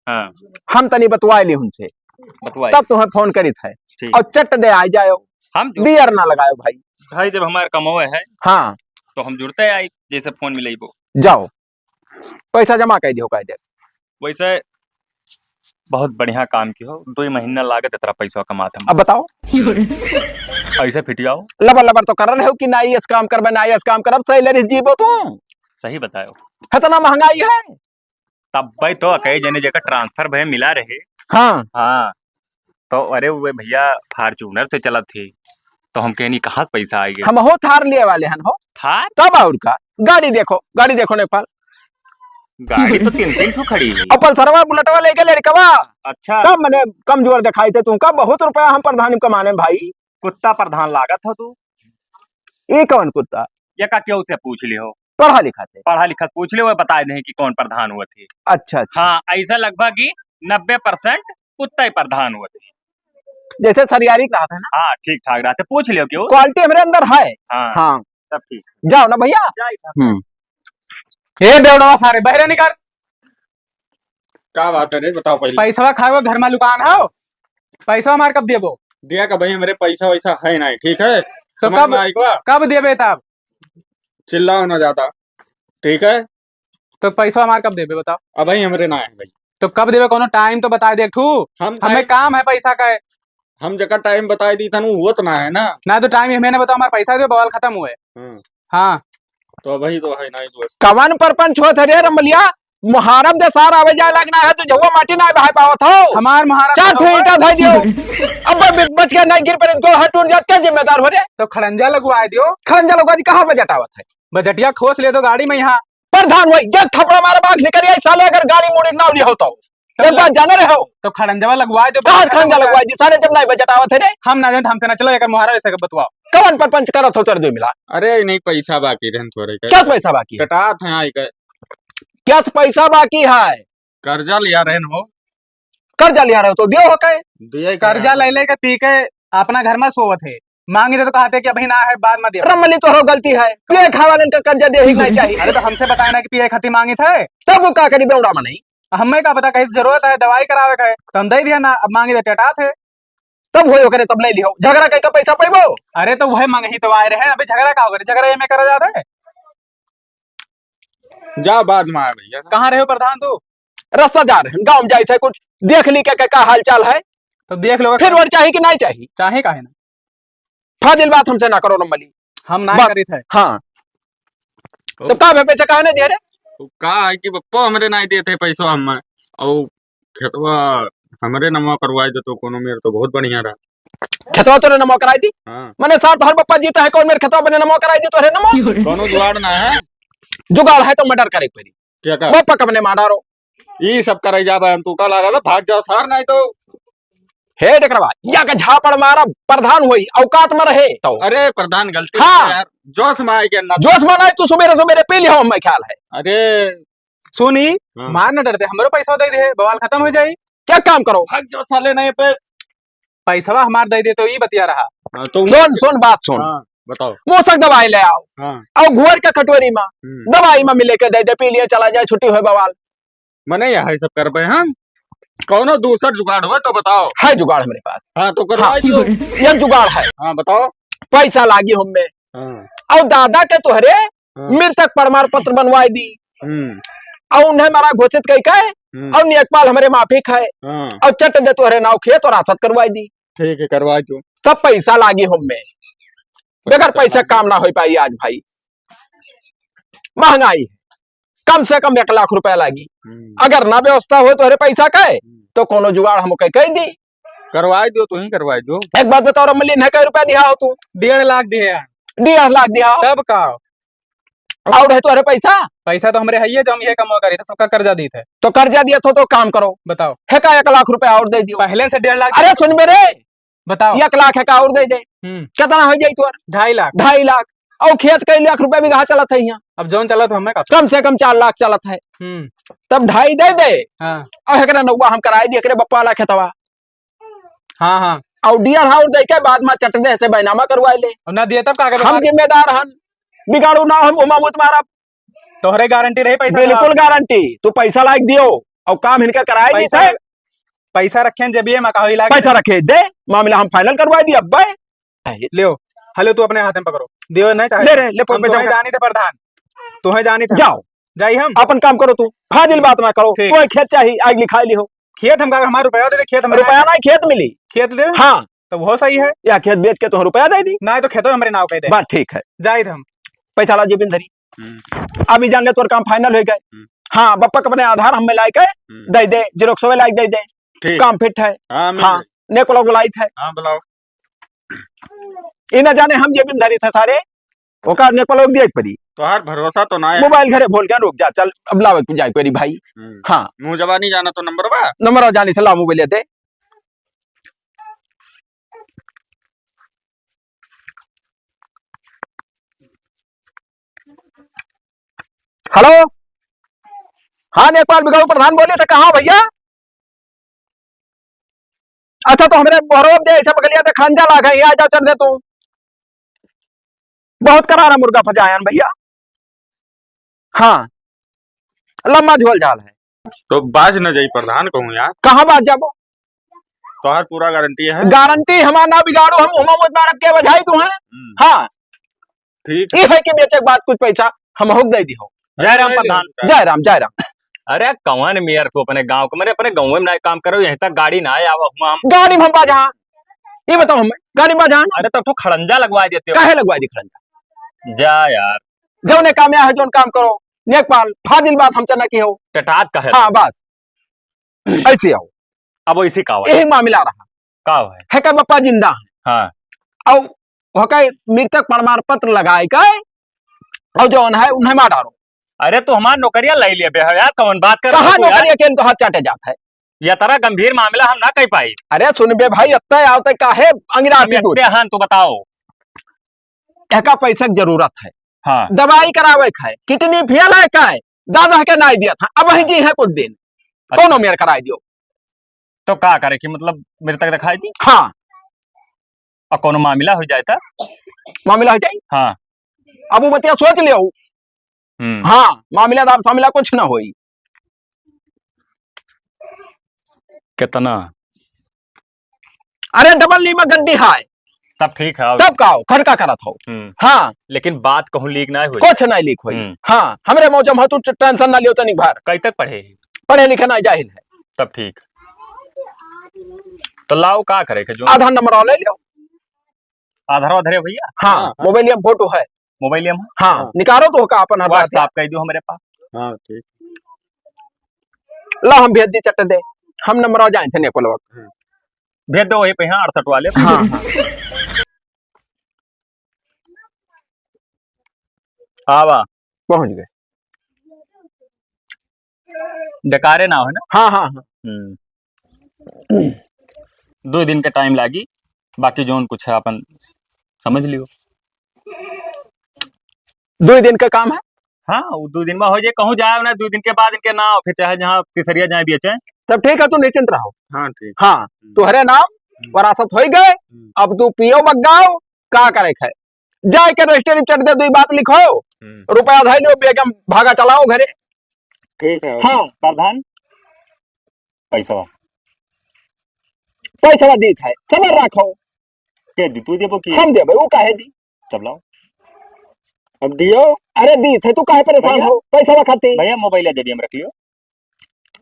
हाँ। हम तनी बतवाए ली उनसे, बतवाए। तब तुम्हें फोन करी थे, ठीक। और चट दे आ जाओ, हम जो बियर ना लगाओ भाई। भाई जब हमारे कमावे है, हाँ। तो हम जुड़ते आई, जैसे फोन मिलेबो। जाओ, पैसा जमा कर दियो, कह दे। वैसे बहुत बढ़िया काम की हो, दो ही महीना लागत इतना पैसा कमात हम। अब बताओ। ऐसे फिटियाओ। लबर लबर तो कर रहे हो कि ना ये काम करबे, ना ये काम करब, सैलरी जीबो तू। सही बताओ। इतना महंगाई है। तब भाई तो कई जने जेकर ट्रांसफर भय मिला रहे। हाँ। हाँ। तो अरे वो भैया फॉर्च्यूनर से चलत थी, तो हम कहनी कहाँ से पैसा आएगा? हम हो थार लिए वाले हन हो। थार? तब और का? गाड़ी देखो, गाड़ी देखो नेपाल। गाड़ी तो तीन तीन ठो खड़ी है। और पल्सरवा बुलेटवा लेके लड़कवा। अच्छा। तब मने कमजोर दिखाई थे तुमका, बहुत रुपया हम प्रधानी कमाने भाई। कुत्ता प्रधान लागत हो तू। ये कौन कुत्ता? ये का क्यों से पूछ लियो? पढ़ा लिखा थे। पढ़ा लिखा पूछ लियो, वो बता दें कि कौन प्रधान हुआ थे। अच्छा, अच्छा। हाँ, ऐसा लगभग ही नब्बे परसेंट कुत्ता ही प्रधान हुआ थे। जैसे सरियारी कहा था ना? हाँ, ठीक ठाक रहा था। पूछ लियो क्यों? क्वालिटी हमारे अंदर है। हाँ। हाँ। सब ठीक। जाओ ना भैया। जाए साहब। हम्म। हे बेवड़वा सारे, बहरे निकल। का बात है रे, बताओ पहले। पैसवा खाए हुए घर में लुकान हो, पैसवा हमार कब देबो? दिया का भाई, हमरे पैसा वैसा है नहीं, ठीक है? तो समझ कब, में आई का? कब देबे तब? चिल्लाओ ना ज्यादा, ठीक है? तो पैसवा हमार कब देबे बताओ? अब भाई हमरे ना है भाई। तो कब देबे, कोनो टाइम तो बता दे एक ठू। हम हमें टाइम काम है पैसा का है। हम जका टाइम बताई दी तनु, वो तो ना है ना। ना तो टाइम हमें ना बताओ, हमारा पैसा दे, बवाल खत्म हुए। हम्म। हाँ। तो वही तो है ना, इस वक्त। कवन परपंच होत है रे रमलिया? मुहारम दे सार आवे जाए लगना है, तो जहुआ माटी ना बहाए पावत हो। हमार मुहारम चार ठो ईंटा धइ दियो। अब ब-, बच गया, नहीं गिर पड़े, गोड़ हाथ टूट जात, क्या जिम्मेदार हो रे? तो खड़ंजा लगवाए दियो। खड़ंजा लगवा दी, कहाँ बजट आवत है? बजटिया खोस ले दो गाड़ी में यहाँ। प्रधान वही, एक थपड़ा मारे बाघ निकल आई साले, अगर गाड़ी मुड़ी ना लिया हो तो। तो एक बात जाने रहे हो? तो खड़ंजवा लगवाए दो, कहाँ खड़ंजा लगवाए दी साले, जब नहीं बजट आवत है रे? हम ना जाने, हमसे ना चलो, एक मुहारा ऐसे बतवाओ। कवन परपंच करत हो तेरे दो मिला? अरे, नहीं, पैसा बाकी रहन थोड़े के। क्या पैसा बाकी है? कटात है आई के। क्या पैसा बाकी है? कर्जा लिया रहन हो। कर्जा लिया रहे हो तो दियो हो के? दिए के कर्जा रहे। ले लेके पी के अपना घर में सोवत है। मांगी दे तो कहते कि अभी ना है, बाद में दियो। रमली तोहरो गलती है। पिए खाए वालन का कर्जा दे ही नहीं चाहिए। अरे तो हमसे बताए ना कि पिए खातिर मांगी थे। तब वो का करी बेवड़ा में नहीं। हमें का पता कहीं से जरूरत है, दवाई करावे का है, तो हम दे दिया ना, अब मांगी दे टेटात है। तब होई ओकरे तब ले लिहो। झगड़ा कई का पैसा पैबो? अरे तो वह मंगही तो आए रहे, अभी झगड़ा का हो गया? झगड़ा ये में करा जाता है? जा बाद में आ भैया। कहाँ रहे हो प्रधान तू? रास्ता जा रहे हैं, गाँव में जाए थे, कुछ देख ली के, के का हाल चाल है। तो देख लो। फिर और चाहिए कि नहीं चाहिए? चाहे काहे ना? फाजिल बात हमसे ना करो रमली। हम ना बस। करी थे। हाँ। तो का भे पैसा काहे ना दे रहे? तो का है कि पप्पा हमरे ना देते पैसा हमें, और खेतवा हमरे नमवा करवाए दे तो कोनो मेर तो बहुत बढ़िया रहा। खेतवा तोरे नमवा कराई दी? हाँ। मने सार तोहर पप्पा जीता है, कौन मेर खेतवा बने नमवा कराई दी तोहरे नमवा? कोनो जुगाड़ ना है। जुगाड़ है तो मर्डर करे के पड़ी। क्या का? पप्पा का बने मार डारो। ई सब करे जाबा हम तू का लागल, भाग जाओ सार, नहीं तो। हे डकरवा, या के झापड़ मारा, प्रधान होई, औकात में रहे तो। अरे प्रधान गलती हाँ। हो गया यार, जोश में आए के ना। जोश में नहीं, तू सुबेरे सुबेरे पी लिहो, हमें ख्याल है। अरे सुनी, हाँ। मार न डरते, हमरो पैसा दे दे, बवाल खत्म हो जाई। क्या काम करो? भाग जाओ साले, नहीं पे। पैसवा हमार दे दे तो ई बतिया रहा। हाँ, तो सुन, सुन बात सुन। हाँ, बताओ। मूसक दवाई ले आओ। हाँ। और घोर के कटोरी में हम्म। दवाई में मिले के दे दे, पी लिए चला जाए, छुट्टी होए बवाल। मने यह सब करबे हम। कौनो दूसर जुगाड़ हो तो बताओ। है जुगाड़ हमरे पास। हाँ, तो करवाई हाँ। दो। एक जुगाड़ है। हाँ, बताओ। पैसा लागी हमें। हाँ। और दादा के तोहरे हाँ। मृतक प्रमाण पत्र बनवाई दी। हम्म। और उन्हें मरा घोषित कई के, हम्म। और लेखपाल हमरे माफिक है। हाँ। और चट दे तोहरे नाव खेत और आसत करवाई दी। ठीक है, करवाई दो। तब पैसा लागी हमें। बगैर पैसा पैसा लागी। काम ना हो पाई आज भाई। महंगाई है। कम से कम एक लाख रुपया लागी। हम्म। अगर ना व्यवस्था हो तोहरे पैसा के, हम्म। तो कोनो जुगाड़ हम कह, कह दी। करवाई दो, तू ही करवाई दो। एक बात बताओ रमली, इन्हें कै रुपया दिया हो तू? डेढ़ लाख दिए हैं। डेढ़ लाख दिया हो? तब का? और है तोहरे पैसा? पैसा तो हमरे है ही है, जो हम ये कमवा करी थे, सबका कर्जा दी थे। तो कर्जा दिया तो, तो काम करो। बताओ। है का एक लाख रुपया और दे दियो। पहले से डेढ़ लाख अरे सुन बे रे, बताओ। एक लाख है का और दे दे। हम्म। कितना हो जाई तोर? ढाई लाख। ढाई लाख। और खेत कई लाख रुपया बीघा चलत है यहाँ। अब जौन चलत हो हमें का? कम से कम चार लाख चलत है। हम्म। तब ढाई दे दे। हाँ। और एकरा नौवा हम कराई दी, एकरे बप्पा वाला खेतवा। हाँ, हाँ। और डीएल हाउस दे के बाद में चट दे से बैनामा करवाई ले। और ना दिए तब का करे हम बात? जिम्मेदार हन, बिगाड़ू ना हम उमा मुत मारब। तोहरे गारंटी रही पैसा बिल्कुल देवा? गारंटी। तू पैसा लाइक दियो और काम इनका कराए नहीं पैसा, थे। पैसा रखे हैं जेबिए में, का होई लागे? पैसा रखे दे, मामला हम फाइनल करवाई दी अब बे। लियो, हलो तू अपने हाथ में पकड़ो, दियो नहीं चाहे ले रे, ले हम पैसा तुम्हें का। जानी थे प्रधान, तुम्हें जानी थे। जाओ। जाई हम? अपन काम करो तू, फाजिल बात ना करो। ठीक। कोई खेत चाही, आग लिखाई ली हो। खेत हम का, हमारा रुपया दे दे, खेत हमारा रुपया ना, खेत मिली। खेत दे? हाँ। तो वो सही है। या खेत बेच के तुम रुपया दे दी। ना तो खेतो हमरे नाव कह दे। बात ठीक है। जाई थे हम। पैसा ला जेबिन धरी। हम्म। अभी जान ले तोर काम फाइनल हो गए। हम्म। हाँ, बप्पा के अपने आधार हमें लाइके हम्म। दे दे, जेरोक्सवे लाइके दे दे। ठीक। काम फिट है। हाँ, मिल हाँ, गए। नेक लोग बुलाई थे। हाँ, बुलाओ। ई ना जाने हम जेबिन धरी थे सारे, ओका नेक लोग दिए पड़ी। तोहार भरोसा तो ना है। मोबाइल घरे भूल गया, रुक जा, चल, अब लावे के जाए पड़ी भाई। हम्म। हाँ। मुँह जबानी जाना तो नंबर बा? नंबर जानी थे, ला मोबाइल दे। हेलो, हाँ, नेकपाल बिगाड़ू प्रधान बोले थे, कहाँ भैया? अच्छा, तो हमरे बहरो दे, ऐसे बगलिया दे, खड़ंजा लाग है, यहाँ आ जाओ, चल दे तू। बहुत करारा मुर्गा फंसायन भैया। हाँ, लम्बा झोल झाल है। तो बाज न जाई प्रधान कहूँ यार। कहाँ बाज जाबो? तोहार पूरा गारंटी है? गारंटी हमार ना बिगाड़ो, हम उमा मुत मारब के बजाई तू हैं। हम्म। हाँ। ठीक है। ये है कि बेचे के बाद कुछ पैसा हम होक दे दी हो। जय राम प्रधान। जय राम, जय राम। अरे कौन मेयर तू अपने गांव के, मेरे अपने गांव में ना काम करो, यहीं तक गाड़ी ना आया हुआ हम। गाड़ी में हम बाजा, ये बताओ हमें, गाड़ी में बाजा। अरे तब तो खड़ंजा लगवा देते हो। काहे लगवा दी खड़ंजा? जा यार। जौने काम या है, जौन काम करो। नेकपाल, फाजिल बात हमसे ना किहो। टटात कहे हाँ, तो। बस। ऐसे आओ। अब ऐसे का हुआ? यही मामला रहा। का हुआ? है का बप्पा जिंदा है। हाँ। और वह का मृतक प्रमाण पत्र लगाए के और जौन है उन्हें मार डालो। अरे तो हमार नौकरिया ले लेबे है यार, कौन बात कर रहे कहाँ हो यार? नौकरिया के तो हाथ चाटे जात है। या तरह गंभीर मामला हम ना कह पाई। अरे सुनबे भाई, इतना आवते काहे अंगिरा हम आती दूर? इतने हन, तू बताओ। एका पैसा के जरूरत है। हाँ। दवाई करावे के है, किडनी फेल है का है, दादा के नाई दिया था, अब वही जी है कुछ दिन, अच्छा। कौनो मेर कराई दियो। तो का करे कि मतलब मृतक दिखाई दी? हाँ। और कौनो मामला हो जाए तो? मामला हो जाए? हाँ। अब वो बतिया सोच लियो। हम्म। हाँ, मामला दाब सामला कुछ ना होई। कितना? अरे डबल नीमक गड्डी है। तब ठीक है, और तब का हो, खड़का करत हो। हम्म। हाँ। लेकिन बात कहूँ लीक ना होई। कुछ नहीं लीक होई। हम्म। हाँ, हमरे मौजम हो, तू टेंशन ना लियो तनिक भर। कई तक पढ़े ही? पढ़े लिखे ना जाहिल है। तब ठीक। तो लाओ का करे के जो आधार नंबर ले लियो। आधार वाधार है भैया? हाँ, हाँ। मोबाइल में फोटो है। मोबाइल में? हाँ, हाँ। निकालो तो का अपन आधार WhatsApp कर दियो हमरे पास। हाँ, ठीक। ला हम भेज दी चट दे, हम नंबर आ जाए थे नेपल वक्त। हम्म। भेज दो वही पे, हाँ, अड़सठ वाले पे। हाँ, हाँ। आवा। पहुंच गए। डकारे ना हो ना? हाँ, हाँ, हाँ। हम्म। दो दिन का टाइम लागी, बाकी जौन कुछ है अपन समझ लियो। दो दिन का काम है? हाँ, वो दो दिन में हो जाए, कहूँ जाए ना, दो दिन के बाद इनके ना, फिर चाहे जहाँ तीसरिया जाए बेचे। तब ठीक है, तू निश्चिंत रहो। हाँ, ठीक। हाँ, हम्म। तुहरे नाम हम्म। वरासत हो गए, हम्म। अब तू पियो बग्गाओ, का करे खाए? जाए के रजिस्ट्री चट दे, दुई बात लिखो, हम्म। रुपया धइ लो, बेगम भागा चलाओ घरे। ठीक है। हाँ। प्रधान, पैसवा। पैसवा दीत है, सबर रखो। के दी, तू देबो की? हम देबे, वो काहे दी? सब लाओ। अब दियो। अरे दीत है, तू काहे परेशान भैया। हो? पैसवा खातिर। भैया, मोबाइल जेबी में रख लियो।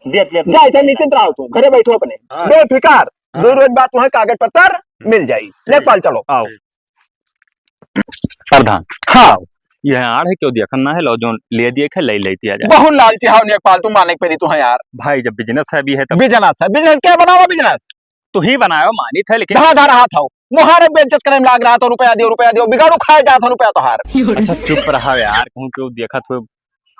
दिया, दिया, दिया। जा, इधर निश्चिंत रहो तू, घरे बैठो अपने। हाँ। बेफिकार, हाँ। दो रोज बाद तुम्हें कागज पत्तर हम्म। मिल जाई। ठीक। लेखपाल चलो। आओ। प्रधान। हाँ। यह आड़ है, क्यों देखन ना है, लो जो ले दिए खे, ले लेती आ जाए। बहुत लालची हाव लेखपाल, तू माने के परी तू है यार। भाई, जब बिजनेस है भी है तब बिजनेस है, बिजनेस क्या बनावा बिजनेस? तू ही बनायो, मानित है, लेकिन कहाँ गा रहा था? मुहारे बेइज्जत करे में लाग रहा था, रुपया दियो, रुपया दियो, बिगाड़ू खाए जात है रुपया तोहार। अच्छा, चुप रहा यार, कहूँ क्यों देखत हो,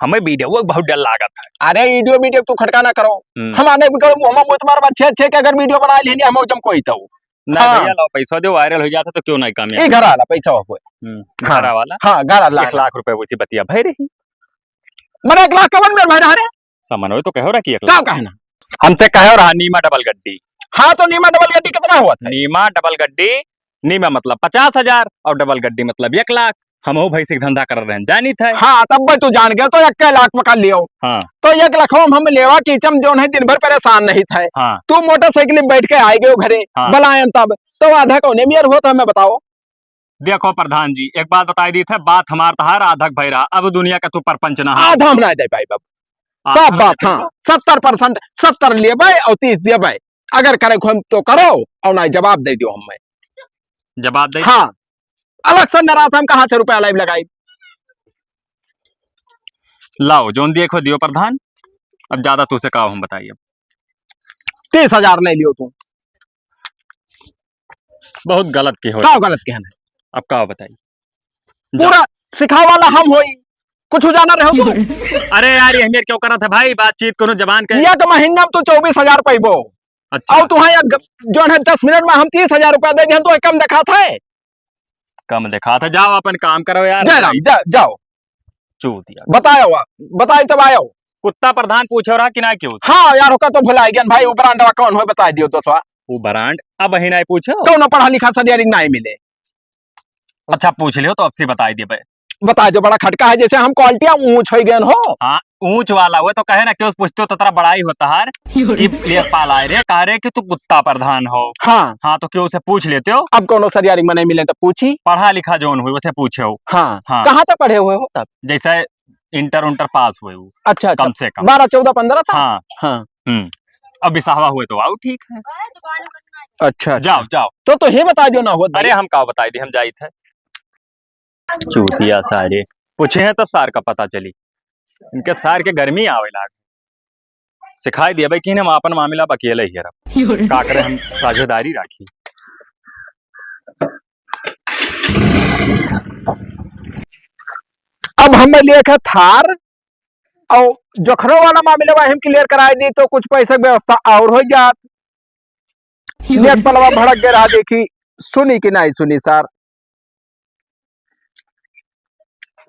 हमें वीडियो बहुत डर लागत है। अरे, वीडियो, वीडियो तू खटका ना करो। हम्म। हम आने बिगाड़ू, मुँह में मुँह मार, अच्छे, अच्छे के अगर वीडियो बना लेनी, हम जम कोई तो। ना हाँ। भैया, लाओ पैसा दो, वायरल हो जाता तो क्यों नहीं काम ये यार? घर आला पैसा हो कोई। हम्म, हाँ। घर वाला? हाँ, घर आला। एक लाख रुपया वो बतिया भाई रही। मने एक लाख कवन में भाई रहा रे? समन्वय तो कहो रहा कि एक लाख। का कहना? हमसे कहो रहा नीमा डबल गड्डी। हाँ, तो नीमा डबल गड्डी कितना हुआ था? नीमा डबल गड्डी, नीमा मतलब पचास हजार और डबल गड्डी मतलब एक लाख। हम हो भैंसी के धंधा कर रहे हैं, जानी थे। हाँ, तब भाई तू जान गया, तो एक लाख पकड़ लियो। हाँ। तो एक लाख हम, हम लेवा की चम जोन है, दिन भर परेशान नहीं थे। हाँ। तू मोटरसाइकिल में बैठ के आए गयो घरे, हाँ। बलायन तब, तो आधा कौने मेर हुआ था, हमें बताओ। देखो प्रधान जी, एक बात बताई दी थे, बात हमार तहार आधक भैरा, अब दुनिया का तू परपंच ना है। आधा हम ना दे पाई बाबू। आधा साफ ना बात, दे हाँ, पाई। सत्तर परसेंट, सत्तर लेबे और तीस देबे। अगर करे को हम तो करो, और ना जवाब दे दियो हमें। जवाब दे? हाँ, अलग से नाराज हम कहाँ से रुपया लाइव लगाई? लाओ, जोन दिए खो दियो प्रधान, अब ज्यादा तुझसे का हम बताइए। तीस हजार ले लियो तू। बहुत गलत के हो। का गलत के हन? अब का बताई? पूरा सिखावा वाला हम होई, कुछ जाना रहो तू? अरे यार, ये हमें क्यों करत है भाई, बातचीत कोनो जबान के। एक महीना में तू चौबीस हजार पैबो। अच्छा। और तू हाँ, एक ग-, जोन है, दस मिनट में हम तीस हजार रुपया दे दिहन, तो कम दिखात है? कम दिखात है, जाओ अपन काम करो यार। जय राम, जा-, जाओ। चूतिया। बतायो, बताई तब आयो। कुत्ता प्रधान पूछो रहा कि ना क्यों? हाँ यार, ओका तो भुलाई गयन भाई, वो ब्रांडवा कौन हो, बताई दियो तो सवा। वो ब्रांड अब ही नहीं पूछो। कौनो पढ़ा लिखा सरियारी नहीं मिले। अच्छा, पूछ लियो तो अब से बताई दिए भाई। बताई दो, बड़ा खटका है, जैसे हम क्वालिटियाँ ऊंच हो गए हो। हाँ, ऊंच वाला हुआ तो कहे ना, क्यों पूछते हो तो तेरा बड़ाई होता है कि लेखपाल आए रे, कह रहे कि तू कुत्ता प्रधान हो। हाँ। हाँ, तो क्यों उसे पूछ लेते हो? अब कौनो सरियारी मने मिले तो पूछी। पढ़ा लिखा जोन हुए उसे पूछे हो। हाँ। हाँ। कहाँ तक पढ़े हुए हो तब? जैसे इंटर उंटर पास हुए हो। अच्छा, अच्छा। कम से कम। बारह, चौदह, पन्द्रह था? हाँ। हाँ। हम्म। अब बिसाहवा हुए तो आओ, ठीक है। अच्छा, अच्छा। जाओ, जाओ। तो, तो ही बता दो ना हुआ अरे, भाई। हम का बताई दी, हम जाई थे। चूतिया सारे। पूछे हैं तब सार का पता चली। इनके सार के गर्मी आवे लाग। सिखाई दिया भाई कि हम आपन मामला अब अकेले ही रब। का करे, हम साझेदारी राखी। अब हमें लिए के थार और जोखरो वाला मामला बा, हम क्लियर कराए दी तो कुछ पैसे के व्यवस्था और हो जात। नेकपालवा भड़क गए रहा, देखी सुनी कि नहीं सुनी सर।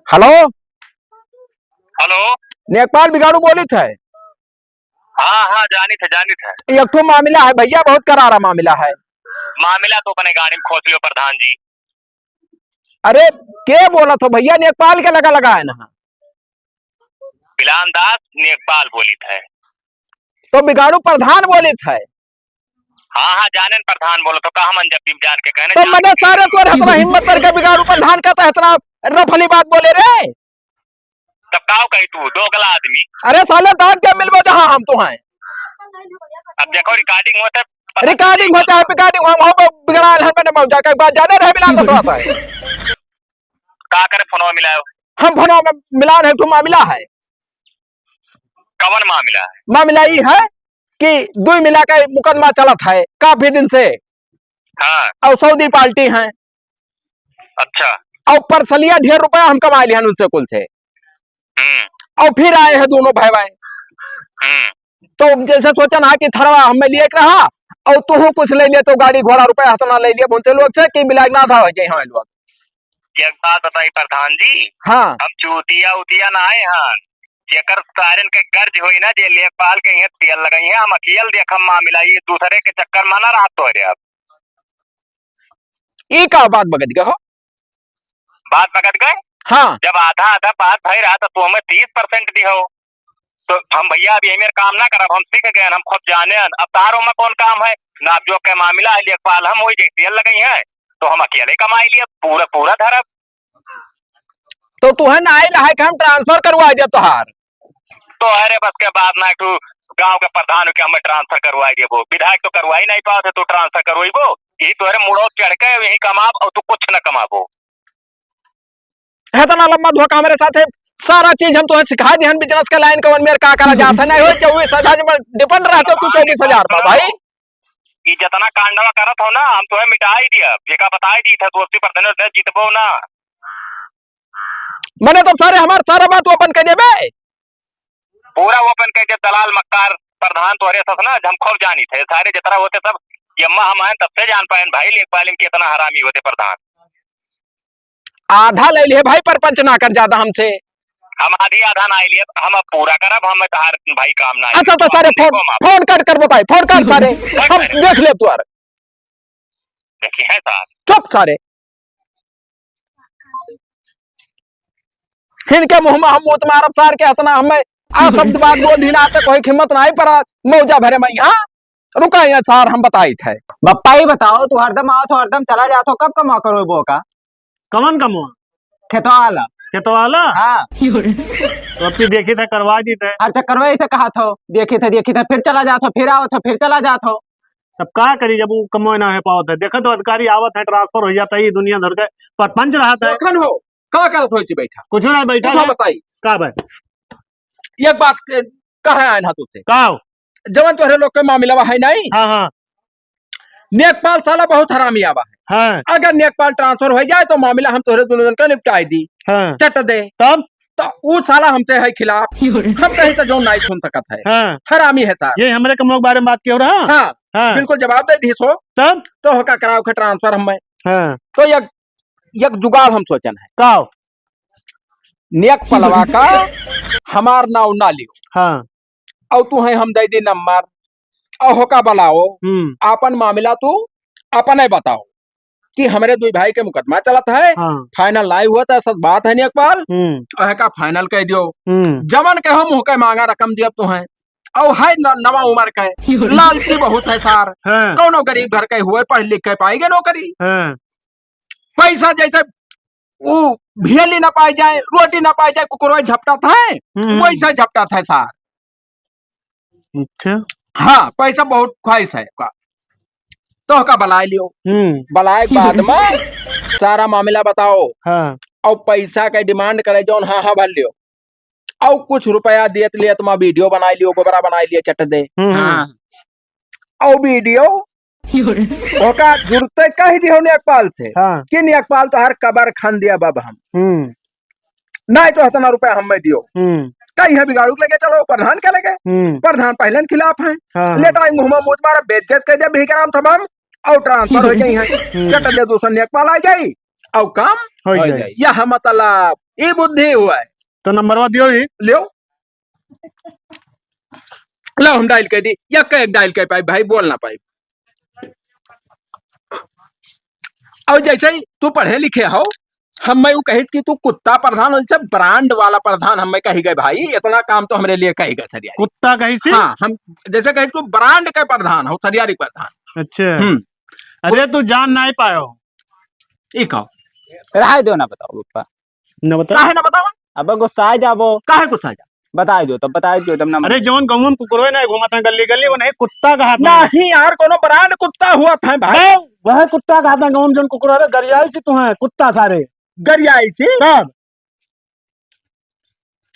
हेलो। हेलो। नेकपाल बिगाड़ू बोलित है। हाँ, हाँ, जानित है, जानित है। एक ठो मामला है भैया, बहुत करारा मामला है। मामला तो अपने गाड़ी में खोस लियो प्रधान जी। अरे, के बोलत हो भैया? नेकपाल के लगा लगा है ना। पिलान दास नेकपाल बोलित है। तो बिगाड़ू प्रधान बोलित है। हाँ, हाँ, जानेन प्रधान बोलत हो, का हमन जब भी जान के कहने तो जान मने के सारे तोर इतना हिम्मत करके बिगाड़ू प्रधान का तो इतना रफली बात बोले रे। तब काव कही तू, दोगला आदमी। अरे साले, दांत क्या मिलबो जहाँ हम तो हैं। अब देखो, recording होत है, पता recording नहीं होत है, recording हम, हम बिगड़ाल हन, मैंने मौजा का एक बार जाने रहे मिला तो थोड़ा सा है। का करे फोनवा मिलायो? हम फोनवा में मिला रहे, तू मामला है। कवन मामला है? मामला ई है कि दुई मिला के मुकदमा चलत है काफी दिन से। हाँ। और सऊदी पार्टी हैं। अच्छा। और परसलिया ढेर रुपया हम कमा लिहन उनसे कुल से। हम्म। और फिर आए हैं दोनों भाई भाई। हम्म। तो जैसे सोचन हा कि थरवा हमें लिए के रहा और तू कुछ ले लिए तो गाड़ी घोड़ा रुपया हतना ले लिए उनसे लोग से कि बिलाग ना था हो जाए हमें लोग। एक बात बताई प्रधान जी। हाँ। हम चूतिया उतिया ना आए हैं। जेकर सारन के गर्ज होई ना, जे लेखपाल के यहाँ तेल लगाई है, हम अकेल देखम मामला, ये दूसरे के चक्कर में ना रहत तोहरे अब। ई का बात बगत गए हो? बात बगत गए? हाँ। जब आधा आधा बात भई रहा तो तू हमें तीस percent दी हो, तो हम भैया अब यही मेरे काम ना करब, हम सीख गए, हम खुद जाने। अब तारो में कौन काम है, नाप जोख के मामला है, लेखपाल हम होई, जे तेल लगाई है, तो हम अकेले कमाई लिए, पूरा पूरा धरब। तो तुहे ना आइल है कि हम transfer करवाई दे तोहार? तोहरे बस के बात ना, एक ठो गांव के प्रधान के हमें transfer करवाई देबो, विधायक तो करवाई नहीं पावत है, तू transfer करवाइबो? यही तोहरे मुड़ो चढ़ के यही कमाब और तू कुछ न कमाबो। है तो ना लंबा धोखा हमारे साथ है, सारा चीज हम तोहे सिखा दिहन, business के line कवन में का करा जात है, नहीं हो चौबीस हजार में depend रहते तू चौबीस हजार पर भाई। ई जतना कांडवा करत हो ना, हम तोहे मिटाई दिया, जेका बताई दी था, तू अस्सी percent जीतबो ना। मने तो सारे हमार सारा बात open कर देबे। पूरा open कर दे, दलाल मक्कार प्रधान तोहरे सस ना, हम खूब जानी थे, सारे जितना होते सब यम्मा हम आए तब से जान पाए भाई, लेखपाल में कितना हरामी होते प्रधान। आधा ले लिए भाई, परपंच ना कर ज्यादा हमसे। हम आधी आधा ना लिए, हम अब पूरा करब, हम तहार भाई काम ना अच्छा, तो सारे फोन, फोन काट कर बताए, फोन काट सारे, हम देख ले तोर। देखिए है साहब। चुप सारे। इनके मुंह में हम मूत मारब सार के, इतना हमें आ शब्द बात बोल ही ना आते, कोई हिम्मत नहीं पड़ा, मौजा भरे में यहाँ रुका यहाँ सार, हम बताई थे। बप्पा ही बताओ, तू हरदम आओ तो हरदम चला जात हो, कब कमा करो बो का? कवन कमवा? खेतवाला। खेतवाला? हाँ। तो अब तू देखी थे, करवा दी थे। अच्छा, करवाई से कहा थो, देखी थे, देखी थे, फिर चला जात हो, फिर आओ थो, फिर चला जात हो। तब का करी जब वो कमोए ना हो पावत है? देखो तो अधिकारी आवत है, transfer हो जाता है, ये दुनिया धर के परपंच रहत है। कौन हो? का करत हो इसी बैठा? कुछ ना बैठा उठो है। बताई। का भाई? एक बात के, कहे आए ना तू से। का हो? जवन तोहरे लोग के मामला है नहीं? हाँ, हाँ। नेकपाल साला बहुत हरामी आवा है। हाँ। अगर नेकपाल transfer हो जाए तो मामला हम तोहरे दोनों जन का निपटाई दी। हाँ। चट दे। तब? तो ऊ साला हमसे है खिलाफ। हम कहीं से जो नहीं सुन सकत है। हाँ। हरामी है सार। ये हमरे कमों के बारे में बात किया हो रहा? हाँ। हाँ। बिल्कुल जवाब दे दी सो। तब? तो होका कराओ के transfer हमें। हाँ। तो एक, एक जुगाड़ हम सोचन है। का? नेकपलवा का हमार नाव ना लियो। हाँ। और तू है हम दे दी नंबर। और होका बुलाओ। हम्म। आपन मामला तू अपने बताओ कि हमरे दुई भाई के मुकदमा चलत है। हाँ। Final नहीं हुआ था, सब बात है नेकपाल। हम्म। और का final कह दियो। हम्म। जमन के हम मुँह के मांगा रकम दियब तू है। और है न-, नवा उम्र के, लालची बहुत है सार। हाँ। कौनो गरीब घर के हुए, पढ़ लिख के पाएगे नौकरी। हाँ। पैसा जैसे वो भेली ना पाई जाए, रोटी ना पाई जाए, कुकुरवा झपटत है, हम्म। वैसे झपटत है सार। अच्छा। हाँ, पैसा बहुत ख्वाहिश है का। तो का बुलाए लियो। हम्म। बुलाए के बाद में सारा मामला बताओ। हाँ। और पैसा के demand करे जौन, हाँ, हाँ, भर लियो। और कुछ रुपया दियत लियत मा वीडियो बनाइ लियो, गोबरा बनाइ लियो, चट दे। हम्म, हम्म। हाँ। और वीडियो ओका जुड़ते कह दियो नेकपाल से हाँ। कि नेकपाल तोहार कबर खन दिया बाब हम। हम्म। नाहीं तो इतना रुपया हमें दियो। हम्म। कहीं है बिगाड़ू के लगे चलो, प्रधान के लगे। हम्म। प्रधान पहले न खिलाफ है। हाँ, हाँ। लेटा मुँह में मूत मारा, बेइज्जत कर दे बिहकराम तमाम, और ट्रांसफर हो जाई है। हम्म। चट दे दूसर नेकपाल आ जाई, और काम हो हो जाई। जाई। यह मतलब, ई बुद्धि हुआ है। तो नंबरवा दियो ही। लियो। लो, हम डायल कर दी, या कहे डायल कर पाई भाई, बोल ना पाई। और जैसे ही तू पढ़े लिखे हो, हम मैं ऊ कहित कि तू कुत्ता प्रधान हो, जैसे ब्रांड वाला प्रधान हम मैं कही गए भाई, इतना काम तो हमरे लिए कही गए सरिया। कुत्ता कही सी? हाँ, हम जैसे कहित तू ब्रांड का प्रधान हो, सरियारी प्रधान। अच्छा। हम्म। अरे तू जान नहीं पायो। ई कहो। रहाय दो ना बताओ पप्पा। न बताओ। काहे न बतावा? अब गुस्सा आ जाबो। काहे गुस्सा आ जा? बताइ दो तब, बताइ दो तब ना। अरे जौन गौवा में कुकुरवे नहीं घूमत है गली गली, वो नहीं कुत्ता कहा था। नहीं यार, कोनो ब्रांड कुत्ता हुआ था भाई। ए, वह कुत्ता कहा था गौवा में जौन कुकुर, अरे गरियाई सी तू है, कुत्ता सारे। गरियाई सी? तब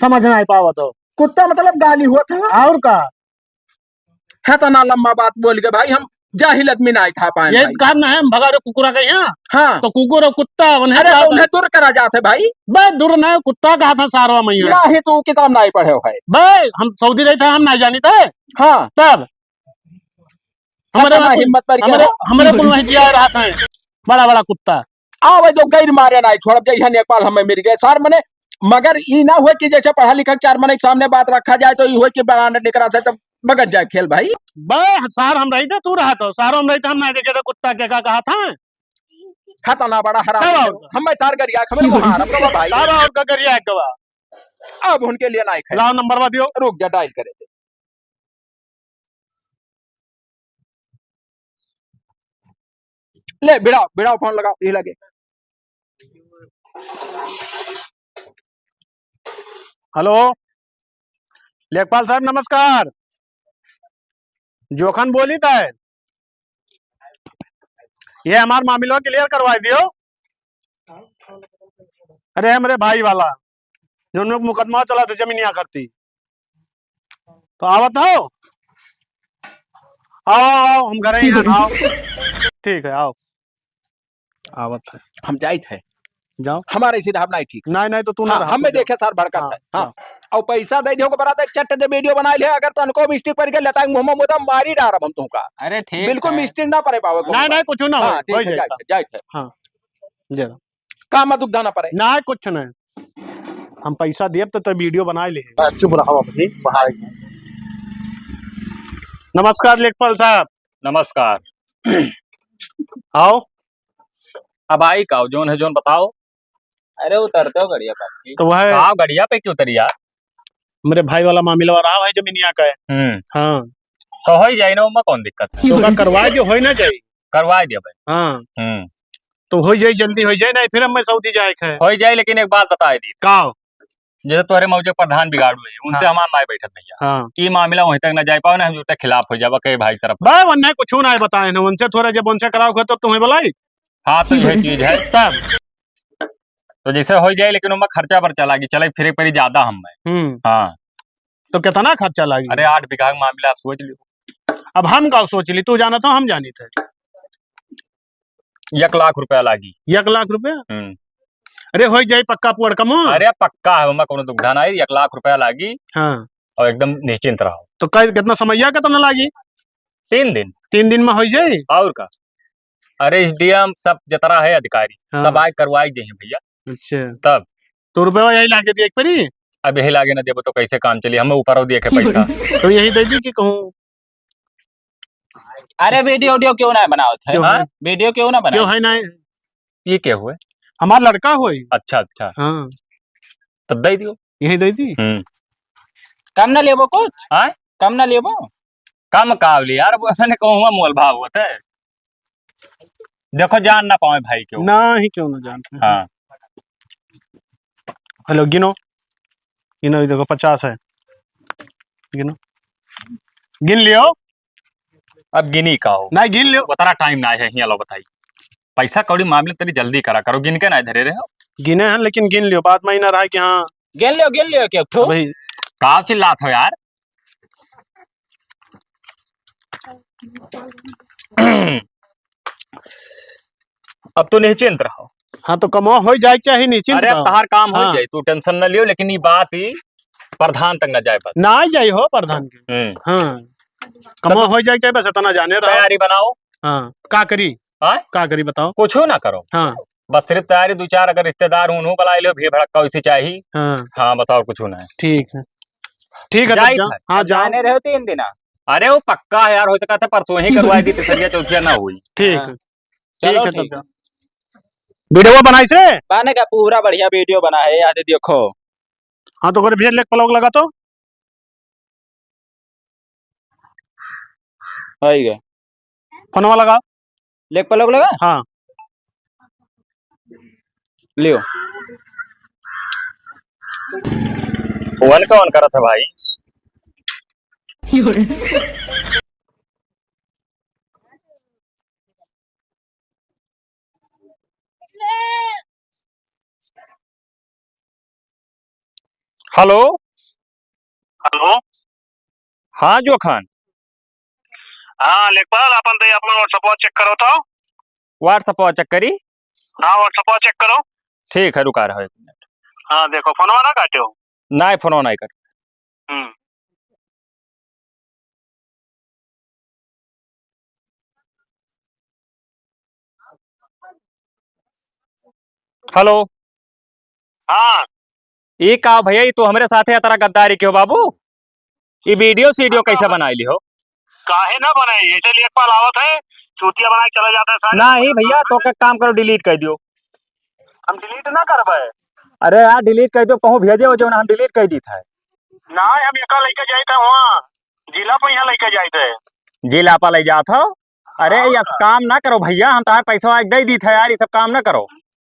समझ नहीं पावा तो। कुत्ता मतलब गाली हुआ था? और का? है तो ना लंबा बात बोल के भाई, हम जाहिल आदमी ना था पाए ये भाई। काम ना है, हम भगा रहे कुकुरा के यहाँ। हाँ। तो कुकुर और कुत्ता उन्हें अरे क्या तो होता? उन्हें दूर करा जाते भाई। बे दूर ना है, कुत्ता कहा था सारवा मैया। ना ही तो किताब ना ही पढ़े हो है। बे हम सऊदी रहे थे, हम ना जानी थे। हाँ। तब हमारे अपना वहाँ कुल, हिम्मत पर क्या हमारे, है? हमारे कुल वहीं जिया रहा था, बड़ा बड़ा कुत्ता। आ भाई, जो गैर मारे ना छोड़ दे, यहाँ नेपाल हमें मिल गए सार मने। मगर ई ना हुए कि जैसे पढ़ा लिखा चार मने के सामने बात रखा जाए तो ई हुए कि बरांड निकरा से तब बगत जाए खेल भाई। बे सार हम रही थे, तू रहा तो सार हम रही थे, हम ना देखे थे कुत्ता के का कहा था। खतना बड़ा हराम तब है। और का? हमें सार गरिया, हमें मार, अब तो भाई। तब और का गरिया एक गवा। अब उनके लिए ना एक है। लाओ नंबर बा दियो। रुक जा, डायल करे थे। ले, भिड़ाओ, भिड़ाओ, फोन लगाओ, यही लगे। हेलो, लेखपाल साहब, नमस्कार। जोखन बोली था, ये हमार मामला क्लियर करवा दियो। अरे, हमरे भाई वाला, जौन लोग मुकदमा चला थे जमीनिया करती, तो आवत हो? आओ, आओ, आओ, हम घरे ही हैं, आओ। ठीक है, आओ। आवत है। हम जाइत है। जाओ। हमारे सीधा हम नहीं ठीक। नहीं, नहीं, तो तू ना हाँ, रहा, हमें तू जा। देखे सार भड़कत हाँ, है। हाँ। जाओ। और पैसा दे दियो को बरात है, चट दे वीडियो बनाइ ले, अगर तो उनको मिस्टेक पर के लटांग मुंह में मुदा मारी डारब हम तुमका। अरे ठीक बिल्कुल है। मिस्टेक ना पड़े पावे को नहीं, बरात। नहीं, कुछ ना हाँ, हो, ठीक हो है, जाएगा। जाइत है, जाइत है। हाँ। जरा। का मत दुख ना पड़े। ना, कुछ नहीं। हम पैसा देब तो, तो वीडियो बनाइ ले। चुप रहो अभी, बाहर। नमस्कार लेखपाल साहब। नमस्कार। आओ। अब आई का, जौन है जौन बताओ। अरे उतरते हो गड़िया पे। तो वह का गड़िया पे क्यों उतरी यार? मेरे भाई वाला मामला रहा है जमीनिया का है। हम्म। हाँ। तो हो ही जाए ना, ओमा कौन दिक्कत है? तो का करवा जो हो ही ना जाए। करवा दिया भाई। हाँ। हम्म। तो हो जाए, जल्दी हो जाए, नहीं फिर हमें सऊदी जाए के है। हो जाए, लेकिन एक बात बताए दी। का? जैसे तोहरे मौजे प्रधान बिगाड़ू है, उनसे हाँ। हमार नाय बैठत भैया। हाँ। ई मामला वहीं तक ना जाए पाओ ना, हम जो तक खिलाफ हो जावा के भाई तरफ। बे, वन्ने कुछ ना है बताए ना, उनसे थोड़ा जब उनसे कराओ के तो तुम्हें बुलाई। हाँ, तो यह चीज है। तब। तो जैसे हो जाए, लेकिन ओमा खर्चा बर्चा लागी, चले फिरे परी ज्यादा हम में। हम्म। हाँ। तो कितना खर्चा लागी? अरे, आठ बीघा का मामला सोच लियो। अब हम का सोच ली, तू जाना था, हम जानी थे। एक लाख रुपया लागी। एक लाख रुपया? हम्म। अरे, होई जाई पक्का पुअड़ कमो। अरे, पक्का है, ओमा कोनो दुविधा ना है, एक लाख रुपया लागी। हाँ। और एकदम निश्चिंत रहो। तो कै-, कितना समैया कितना लागी? तीन दिन। तीन दिन में होई जाई? और का? अरे, एसडीएम सब जतरा है अधिकारी, हाँ। सब आए करवाई दे हैं भैया। अच्छा। तब? तो रुपया यही लागे दिए एक परी? अब यही लागे ना देबो तो कैसे काम चली? हमें ऊपर दिए के पैसा। तो यही दे दी कि कहूँ? अरे वीडियो, वीडियो क्यों ना बनावत है? क्यों हाँ? है? वीडियो क्यों ना बनावत? क्यों है ना? ये क्या हुए? हमार लड़का होई। अच्छा, अच्छा। हाँ। तब दे दियो। यही दे दी? हम्म। कम ना लेबो कुछ? हाँ? कम ना लेबो? कम का ले यार, वो मैंने कहूँ मोल भाव होता है। देखो जान ना पावे भाई क्यों। ना ही क्यों ना जान पावे। हाँ। हेलो, गिनो। गिनो, ये देखो, पचास है। गिनो। गिन लियो। अब गिनी का हो? नहीं, गिन लियो। उतरा टाइम ना है, हियाँ लो बताई। पैसा कौड़ी मामले तनी जल्दी करा करो, गिन के ना धरे रहे हो। गिने हैं, लेकिन गिन लियो। बाद में ही ना रहा कि हाँ, गेन लियो, गेन लियो एक, एक ठो। भाई। का चिल्लात हो यार? अब तो निश्चिंत रहो। हाँ, तो कमवा होइ जाए चाहे निश्चिंत अरे, अब रहो। तहार काम होइ हाँ। जाए, तू tension न लियो, लेकिन ई बात ई प्रधान तक न जाए बस। ना जाए हो प्रधान के। हम्म। हाँ। कमवा तो होइ जाए चाहे बस इतना जाने रहो। तैयारी बनाओ। हाँ, का करी? हाँ? का करी बताओ? कुछो ना करो। हाँ। बस सिर्फ तैयारी, दो चार अगर रिश्तेदार हों, उन्हों बुलाए लियो, भीड़ भड़क्का वैसे चाही। हाँ। हाँ, बस और कुछो ना है। ठीक है। ठीक है, तब जाइत जाओ। है। हाँ, अब जाओ। जाने रहे तीन दिन। अरे, वो पक्का है यार, हो सका था परसों ही करवाई दी, तीसरिया चौथिया ना हुई। ठीक है। हाँ। ठीक चलो, है, तब ठीक जाओ। है। Video बनाइस रे? बाने का पूरा बढ़िया video बना है, याद देखो। हाँ, तो ओकरे भेज, लेक plug लगा तो। आइगा। फोनवा लगा। लेक plug लगा? हाँ। लियो। फोन कौन करत है भाई? हेलो। हेलो। हाँ, जो खान। हाँ, लेखपाल, अपन दे, अपन WhatsApp check करो तो। WhatsApp check करी? हाँ, WhatsApp check करो। ठीक है, रुका रहो एक मिनट। हाँ, देखो, फोनवा ना काटो। नाहीं, फोनवा नाहीं काटो। हम्म। हेलो। हाँ। ई का भैया, ई तू हमरे साथे इतना गद्दारी कियो बाबू? ई video सीडियो कैसे बनाई ली हो? काहे ना बनाई? ऐसे लेखपाल आवत है, चूतिया बनाए चला जाता है सारे। नहीं भैया, तो का काम करो, delete कर दियो। हम delete ना करबे। अरे यार, delete कर दियो, कहूँ भेजे हो जो ना, हम delete कर दी था। ना, हम एका लेके जाइत है वहाँ, जिला पे यहाँ लेके जाइत है। जिला पे ले जात हो? अरे, हाँ। यस काम ना करो भैया, हम तार पैसा एक दे दी था यार, ये सब काम ना करो।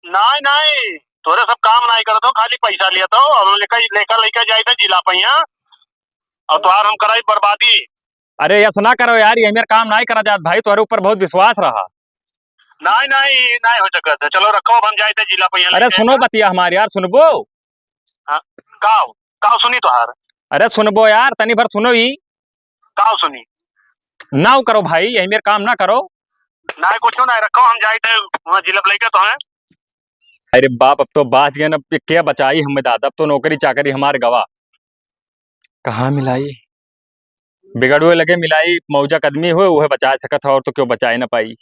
नहीं, नहीं, तोरे सब काम नहीं करत हो, खाली पैसा लिया तो, हम लेकर, लेकर, लेकर जाइत है जिला पे यहाँ, और तोहार हम कराई बर्बादी। अरे, यस ना करो यार, ये मेरा काम नहीं करा जात भाई, तोरे ऊपर बहुत विश्वास रहा। नहीं, नहीं, ये नहीं हो सकत है। चलो रखो, अब हम जाइत है जिला पे यहाँ अरे, लेके सुनो जाइत है। बतिया हमारी यार, सुनबो? हाँ, काव, काव सुनी तोहार? अरे सुनबो यार, तनी भर सुनो ई। काव सुनी? नाव करो भाई, यही मेर काम ना करो। ना, कुछो ना, रखो, हम जाइत है, वहाँ जिला पे लेके तो हैं। अरे बाप, अब तो बाच गए ना, अब के बचाई हमें दादा, अब तो नौकरी चाकरी हमार गवा। कहाँ मिलाई? बिगड़ुए लगे मिलाई, मौजक आदमी होए, उहे बचाए सकत है, और तो क्यों बचाए ना पाई।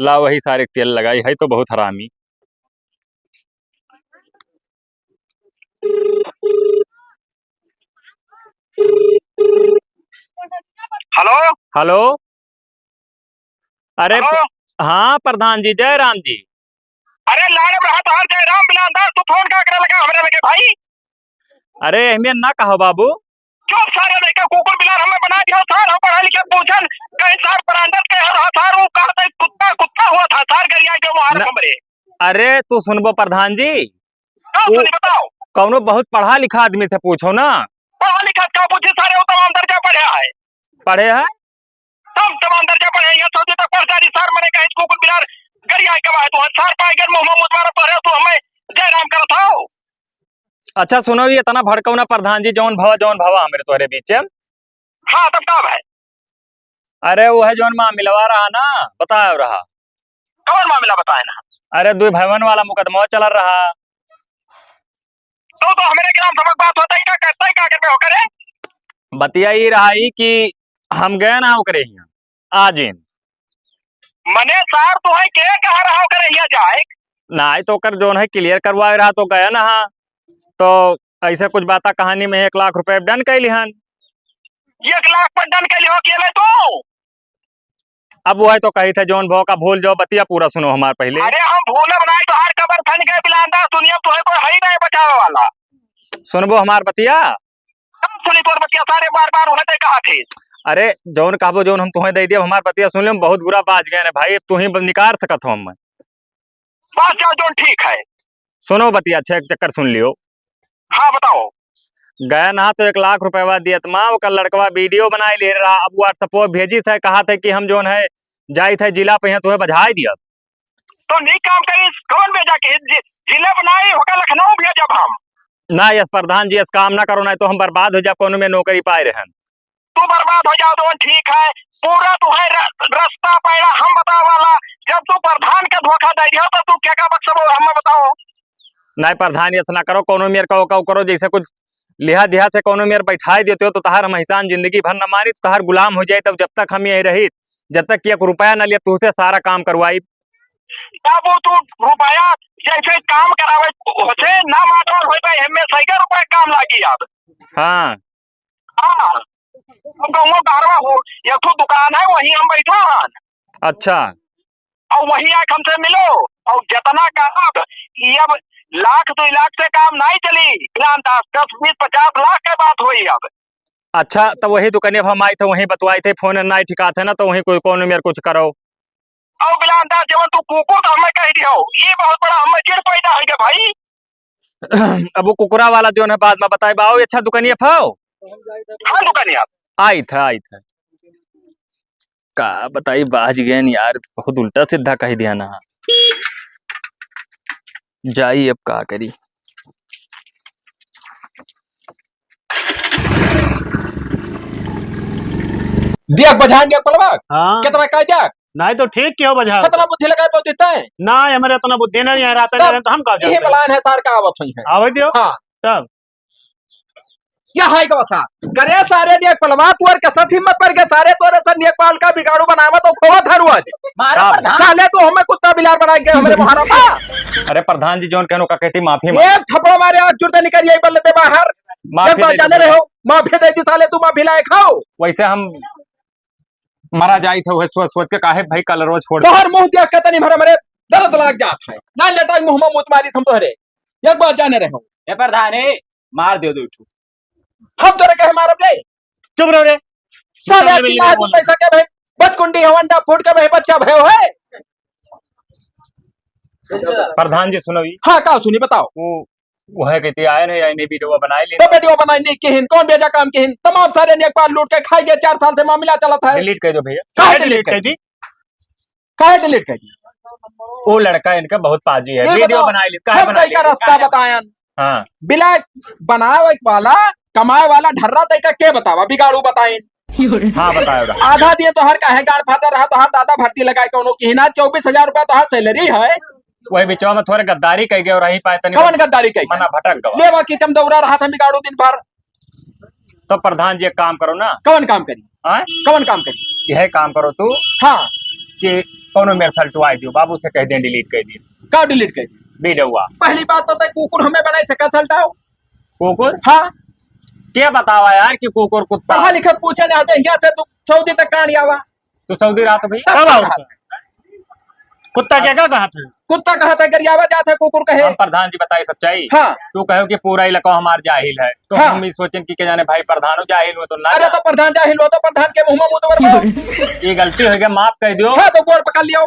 ला वही सारे तेल लगाई है, तो बहुत हरामी। हेलो? हेलो? अरे, हेलो? हाँ, प्रधान जी, जय राम जी। अरे, लाड़े में हाथ हाथ जय राम बिलान दास, तू फोन का करे लगा हमरे लगे भाई? अरे, एहमे ना कहो बाबू। चुप सारे, लइका कुकुर बिलार हमें बना दिया सार, हम पढ़ा लिखा पूछन, कहीं सार बरांडत के हर सार, वो कहते कुत्ता, कुत्ता हुआ था सार, गरिया के मुहार न-, हमरे। अरे, तू सुनबो प्रधान जी, का उ सुनी बताओ? कौनो बहुत पढ़ा लिखा आदमी से पूछो ना। पढ़ा लिखा का पूछे सारे, वो तमाम दर्जा पढ़े है। पढ़े है? तब तमाम दर्जा पढ़े, यहाँ सऊदी तक पहुँचा दी सार, मने कहे कुकुर बिलार गरिया के कमाए तू, सार पाए गए मुँह में मुतवारा पढ़े तू हमें जय राम करत हो। अच्छा सुनो, ये इतना भड़काऊ ना प्रधान जी, जौन भवा, जौन भवा हमरे तोहरे बीच में। हाँ, तब का है? अरे वो है जौन मामिलवा रहा ना, बतायो रहा। कौन मामिला बताए ना? अरे दुई भवन वाला मुकदमा चल रहा। तो, तो हमरे ग्राम सभा बात होता ही का करता ही का करबे हो करे? बतिया ई रहा ई कि हम गए ना ओकरे हियां, आज इन। मने सार तोहे के कहा रहा ओकरे हियां जाए? नाहीं तो ओकर जौन है clear करवाए रहा तो गए ना हा। तो ऐसे कुछ बाता कहानी में एक लाख रुपए done कैली हन। एक लाख पर done कैली हो अकेले तू? अब वो है तो कही थे जौन भवा का भूल जाओ, बतिया पूरा सुनो हमार पहले। अरे हम भूलब नाहीं तो हर कबर थन के बिलांदा दुनिया तोहे कोई है ही नहीं बचावे वाला। सुनबो हमार बतिया? कब सुनी तोर बतिया? सारे बार बार उहे ते कहा थे। अरे, जौन कहबो, जौन हम तुहें दे दिया, हमार बतिया सुन ले, हम बहुत बुरा बाज गए हैं भाई, अब तू ही निकार सकत हो हमें। बात जाओ, जौन ठीक है। सुनो बतिया, छह एक चक्कर सुन लियो। हाँ, बताओ। गए ना तो एक लाख रुपया दियत मा, ओकर लड़कवा video बनाए ले रहा, अब WhatsApp पे भेजी थे, कहा थे कि हम जौन है, जाई थे जिला पे, यहाँ तुहें बजाए दिया। तो नीक काम करी, कौन भेजा के? जि-, जिला बनाई होगा लखनऊ भेजब हम। ना, यस प्रधान जी, यस काम ना करो, ना तो हम बर्बाद हो जाब, कौनो में नौकरी पाए रहन। तू बर्बाद हो जाओ तो ठीक है, पूरा तुम्हें र-, रास्ता पैड़ा हम बतावे वाला। जब तू प्रधान के धोखा दे दियो तो तू क्या का बक्सबो, हमें बताओ। नहीं प्रधान, यस ना करो, कौनो मेर का, का करो, जैसे कुछ लिहा दिहा से कौनो मेर बैठाए देते हो तो तहार हम एहसान जिंदगी भर न मानी, तो तहार गुलाम हो जाए। तब जब तक हम यही रही, जब तक कि एक रुपया न लिया, तुझसे सारा काम करवाई। बाबू, तू रुपया जैसे काम करावे होते ना मातवर होते, हमें सैकड़ों रुपया काम लागी अब। हाँ। हाँ। हम कहूँ बारवा हो, एक ठो दुकान है, वहीं हम बैठा हन। अच्छा। और वहीं आके हमसे मिलो, और जितना कहब, ये अब लाख दो लाख से काम नहीं चली, इनाम दस, दस, बीस, पचास लाख के बात होई अब। अच्छा, तो वही दुकानिया पर हम आई थे, वहीं बतवाई थे, फोन नहीं ठिकात है ना, तो वहीं कोई, कौनो मेर कुछ करो। और बिलान दास, जवन तू कुकुर तो हमें कह दियो, ये बहुत बड़ा हमें चिढ़ पैदा है गे भाई। अब वो कुकुरा वाला जौन है, बाद में बताई बा। आओ, अच्छा दुकानिया पर आओ। हाँ, दुकानिया। आई था, आई था। का बताई, बाज गए न यार, बहुत उल्टा सीधा कह दिया ना। जाई अब का करी। दिया बझान दिया पलवा। हाँ। कितना कह दिया? नहीं तो ठीक क्यों बझा? कितना बुद्धि लगाए पौती तय? ना, हमारे इतना बुद्धि नहीं है, रात नहीं तो हम का यही जानते हैं? बलान है सार का आवत हुई है। आवे दियो। हाँ। तब? या है का बसा? करे सारे नेकपालवा, तोर कसत हिम्मत पर के सारे तोरे सर नेकपाल का बिगाड़ू बनावा तो खोवा धरुआ दे। मारा का? प्रधान। साले तू हमें कुत्ता बिलार बना के हमरे मुहारा पा। अरे प्रधान जी, जौन कहनो का कहती माफी मांग। एक थप्पड़ मारे, आज जुर्दे निकल यही बल्ले ते बाहर। माफी एक बात दे जाने दो। रहे हो, माफी दे दी साले, तू माफी लायक हो। वैसे हम मरा जाई थे, वह सोच, सोच के काहे भाई कल रोज छोड़। तोहर मुंह देख के तनी भर हमरे दर्द लाग जात है। ना लेटाई मुंह में मूत मारी थम तोहरे। एक बात जाने रहे हो। ए प्रधान, ए, मार दे दो ठू। हम तोरे कहे मारब रे? चुप रहो रे। साले चुप रहो, आपकी लाज बोल। पैसा के भाई, बचकुंडी हो, अंडा फूट के भाई बच्चा भयो है। प्रधान जी सुनो ई। हाँ, का सुनी बताओ। वो, वो है कहती आए नहीं, आए नहीं, वीडियो बनाए ले। तो वीडियो बनाए नहीं किहिन, कौन बेजा काम किहिन? तमाम सारे नेकपाल लूट के खाई गए चार साल से मामला चलत है। डिलीट कर दो भैया। काहे काहे डिलीट डिलीट कर कर दी? काहे डिलीट कर दी? वो लड़का इनका बहुत पाजी है, ये वीडियो बताओ, बनाए ले, काहे हम बनाए तय का ले? रास्ता बतायन। हाँ। बिला बनावे वाला, कमाए वाला ढर्रा तय का के बतावा, बिगाड़ू बताइन। हाँ, बताओ रहा। आधा दिन तोहार काहे गाड़ फाटा रहा, तोहार दादा भर्ती लगाए कौनो किहिन, चौबीस हजार रुपया तोहार सैलरी है। वही बिचवा में थोड़े गद्दारी कह गए और रही पाए तनी कौन गद्दारी कह गए? मना भटक गवा। लेवा की चमदौरा रहा था बिगाड़ू दिन भर। तो प्रधान जी एक काम करो ना। कौन काम करी? हाँ? कौन काम करी? यह काम करो तू हाँ। कि कौनो मेरे सल्टवाई दियो, बाबू से कह दें डिलीट कर दियो। का डिलीट कर दी? वीडियो। पहली बात तो तय कुकुर हमें बनाई सका सल्टाओ। कुकुर? हाँ। क्या बतावा यार कि कुकुर कुत्ता? पढ़ा लिखा पूछे ना आते, यहाँ से तू सऊदी तक कहाँ आवा? तू सऊदी रहा तो भाई? तब कब आओ? कहाँ? कुत्ता क्या, क्या कहा था? कुत्ता कहा था, गरियावा जात है, कुकुर कहे। हम प्रधान जी बताई सच्चाई। हाँ। तू कहो कि पूरा इलाका हमार जाहिल है, तो हाँ। हम ई सोचेन कि के जाने भाई प्रधानो जाहिल हो तो ना अरे जान। तो प्रधान जाहिल हो तो प्रधान के मुंह में मुतवर मारो। ये गलती हो गया, माफ कर दियो। हाँ, तो गोड़ पकड़ लियो।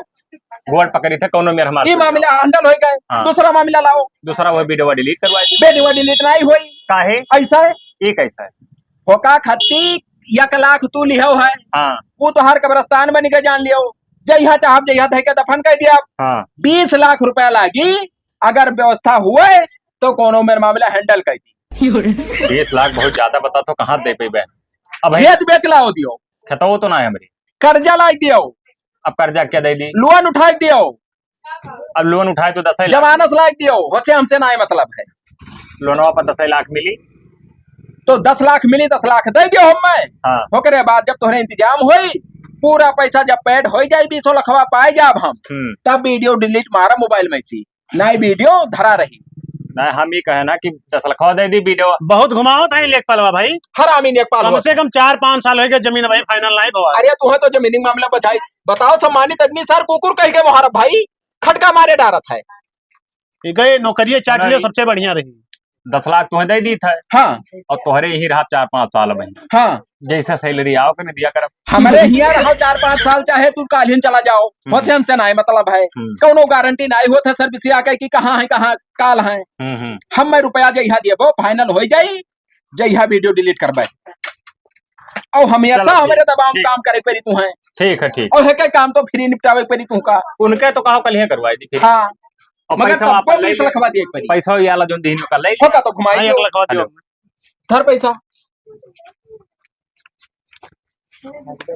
गोड़ पकड़ी थे, कौनो मेर हमार ई सुन मामला लो। हैंडल हो गए, हाँ। दूसरा मामला लाओ। दूसरा वो वीडियो डिलीट करवा दी। वीडियो डिलीट नहीं होई। काहे? ऐसा है। ये कैसा है? होका खत्ती एक लाख तू लिहो है। हाँ। वो तोहार कब्रिस्तान बन के जान लियो। जइहा चाहब, जइहा धइ के दफन कर दिया। हाँ। बीस लाख रुपया लागी, अगर व्यवस्था हुए तो कौनो मेर मामला हैंडल कर दी। बीस लाख बहुत ज्यादा बता तो कहाँ दे पेबे? अब है खेत बेच लाओ दियो। खेतवो तो ना है हमरी। कर्जा लाग दियो। अब कर्जा क्या दे दी? लोन उठाए दियो। अब लोन उठाए तो दस लाख। जमानत लाग दियो, होचे हमसे ना मतलब है। लोनवा पर दस लाख मिली। तो दस लाख मिली, दस लाख दे दियो हमें। हाँ। ओकरे बाद जब तोहरे इंतजाम होई, पूरा पैसा जब पेड हो जाई, बीसों लखवा पाए जाब हम, हम्म। तब वीडियो डिलीट मारा मोबाइल में से, नहीं वीडियो धरा रही। नहीं, हम ही कहे ना कि दस लखवा दे दी वीडियो। बहुत घुमावत है लेखपालवा भाई। हरामी लेखपाल कम होत से है। कम चार पाँच साल हो गए जमीन भाई फाइनल नहीं भवा। अरे तू है तो जमीनी मामला बचाई। बताओ सम्मानित आदमी सर कुकुर कह के मुहारब भाई खटका मारे डारत है। ये गए नौकरिये चाट लियो, नहीं। सबसे बढ़िया रही। दस लाख तुम्हें दे दी था। हाँ। और तोहरे यही रहा चार पाँच साल में। हाँ। जैसा सैलरी आओ के नहीं दिया करब। हमारे हियाँ रहो चार पाँच साल, चाहे तू काल्हिन चला जाओ, हम्म। होचे हमसे नाई मतलब है। हम्म। कौनो गारंटी नाई होत है सर्विस आके कि कहाँ है, कहाँ काल है। हम्म, हम्म। हम मैं रुपया जइहा देबो, फाइनल हो जाई, जइहा वीडियो डिलीट करबे। और हमेशा चलो, ठीक, हमारे दबाव में ठीक। काम करे पड़ी तू है। ठीक है, ठीक। और है क्या काम तो फ्री निपटावे पड़ी तू का। उनके तो कहो कल ही करवाई दी फिर। हाँ। और मगर पैसा तब वापस को ले बीस ले। लखवा दिए एक बारी। पैसा ये वाला जोन दीनी का ले। होता तो घुमाई हाँ, एक दो। लखवा दियो। हेलो। धर पैसा।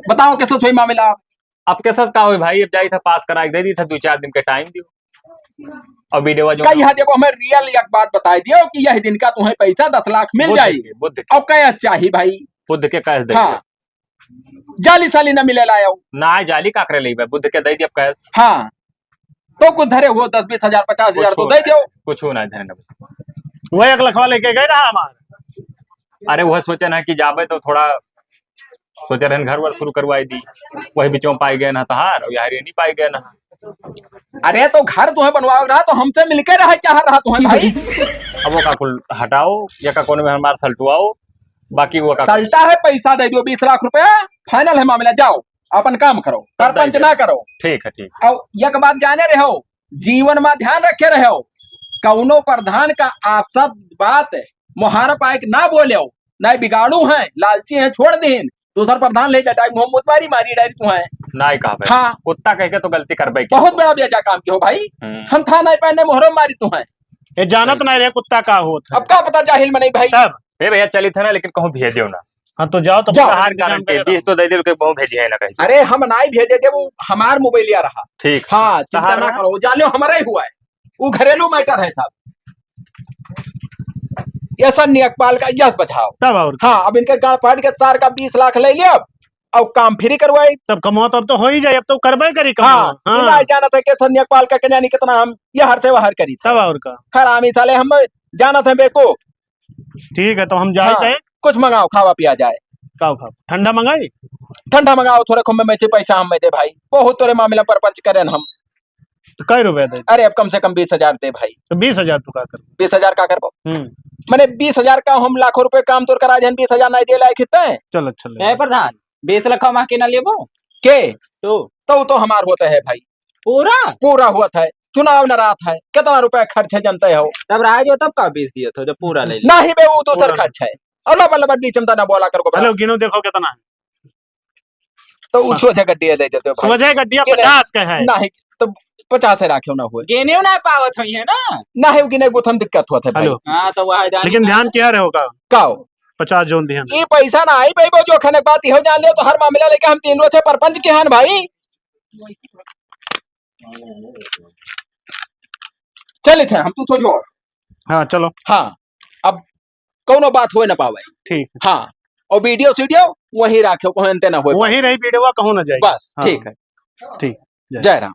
बताओ कैसे सोई मामला? अब कैसे का होई भाई, अब जाई था पास करा के दे दी था, दो चार दिन के टाइम दियो। और वीडियो जो कई हाथ देखो, हमें रियल एक बात बताई दियो कि यह दिन का तुम्हें पैसा दस लाख मिल बुध जाई। के, बुध के। और कैश चाही भाई। बुध के कैश दे हाँ। दे। जाली साली ना मिले लायो। ना जाली का करे लेबे, बुध के दे दिया कैश। हाँ। तो कुछ धरे हो, दस बीस हजार, पचास हजार कुछ तो ना दे दियो। कुछ ना धरे ना। वह एक लखवा लेके गए रहा हमार। अरे वह सोचे ना कि जाबे तो थोड़ा सोचे रहन घर वर शुरू करवाई दी, वही बीचों पाई गए ना तहार और यार ये नहीं पाई गए ना। अरे तो घर तुम्हें बनवाओ रहा तो हमसे मिलके रहे चाह रहा तुम्हें भाई। अब वो का कुल हटाओ या का कोनो में हमार सलटुआओ, बाकी वो का सलटा है, पैसा दे दियो बीस लाख रुपया, फाइनल है मामला, जाओ अपन काम करो, सब दे सरपंच दियो। ना करो। ठीक है, ठीक। और एक बात जाने रहो, जीवन में ध्यान रखे रहो, कौनो प्रधान का आप सब बात मुहारा पाए के ना बोले हो, ना बिगाड़ू हैं, लालची हैं, छोड़ दीन, दूसर प्रधान ले जाए, मुहम्मद मारी मारी डायरी तू है। ना ही कहा भाई। हाँ। कुत्ता कह के तो गलती करबे की। बहुत बड़ा बेजा काम की हो भाई। हम्म। हम थाना पहने मोहरो मारी तू है। ये जानत सही। नहीं रहे कुत्ता का होत है। अब का पता जाहिल में नहीं भाई। तब। ए भैया चली था ना, लेकिन कहूँ भेज दियो ना। हाँ, तो जाओ, तो जाओ। बाहर इंतजाम कारण के करे बीस रहो। तो दे दे के कहूँ भेजे है ना कहीं। अरे हम नाई भेजे दे, वो हमार मोबाइलिया रहा। ठीक। हाँ, चिंता तहार ना रहा? करो, जान लो हमारा ही हुआ है, वो घरेलू मैटर है साहब। ये सर नेकपाल का यस बचाओ। तब और का? हाँ, अब इनके गाड़ पाट के सार का बीस लाख ले लिया, अब काम फ्री करवाई। तब कमवा तो अब तो हो ही जाए, अब तो करबे करी कमवा। हाँ, हाँ। ना जाना था कि सर नेकपाल का के जानी कितना हम ये हर से बाहर करी था। तब और का? हरामी साले हम जाना था बेको। ठीक है, तो हम जाए हाँ, चाहे? कुछ मंगाओ, खावा पिया जाए। का खाओ? ठंडा मंगाई? ठंडा मंगाओ, थोड़े कम में से पैसा हम में दे भाई, बहुत तोरे मामला परपंच करें हम। तो कै रुपया दे? अरे, अब कम से कम बीस हजार दे भाई। तो बीस हजार तू का कर? बीस हजार का करबो? हम्म। मने बीस हजार का हम लाखों रुपए काम तोर करा देन, बीस हजार नहीं दे लायक हिते। चल, अच्छा ले। ए प्रधान, बीस लाख हम आके ना लेबो? के? तू। तो, तो हमार होता है भाई। पूरा? पूरा हुआ था। चुनाव न रहा था। कितना रुपया खर्च है जानते हो? तब रहा जो तब का बीस दिए थे, जब पूरा ले लिया। नहीं बे, वो दूसर पूरा। खर्च है। और लब लब बीच में तो ना बोला कर को हेलो, भाई। गिनो देखो कितना है। तो उ हाँ। सोझे गड्डिया दे देते हो भाई। सोझे गड्डिया गिने पचास का है। नहीं, तो पचास है राखे ना हुए। गिने ना पावत होई है ना। ना है, गिने गुथन दिक्कत हुआ था भाई। हेलो। हाँ, तो वह जाने लेकिन ना। ध्यान किया रहे होगा। काओ? पचास जोन दिहन। ये पैसा ना आई भाई, वो जो खनक बात हो जान ले, तो हर मामला लेके हम तीन रोज से परपंच के हन भाई। चलित है हम, तू सोचो। हाँ, चलो। हाँ, अब कौनो बात होए ना पावे। ठीक। हाँ, और वीडियो सीडियो वहीं राखे, कहूँ अंते ना होए वहीं पावे। रही वीडियो, कहूँ ना जाए। बस, हाँ। ठीक है। ठीक। जय। जय राम।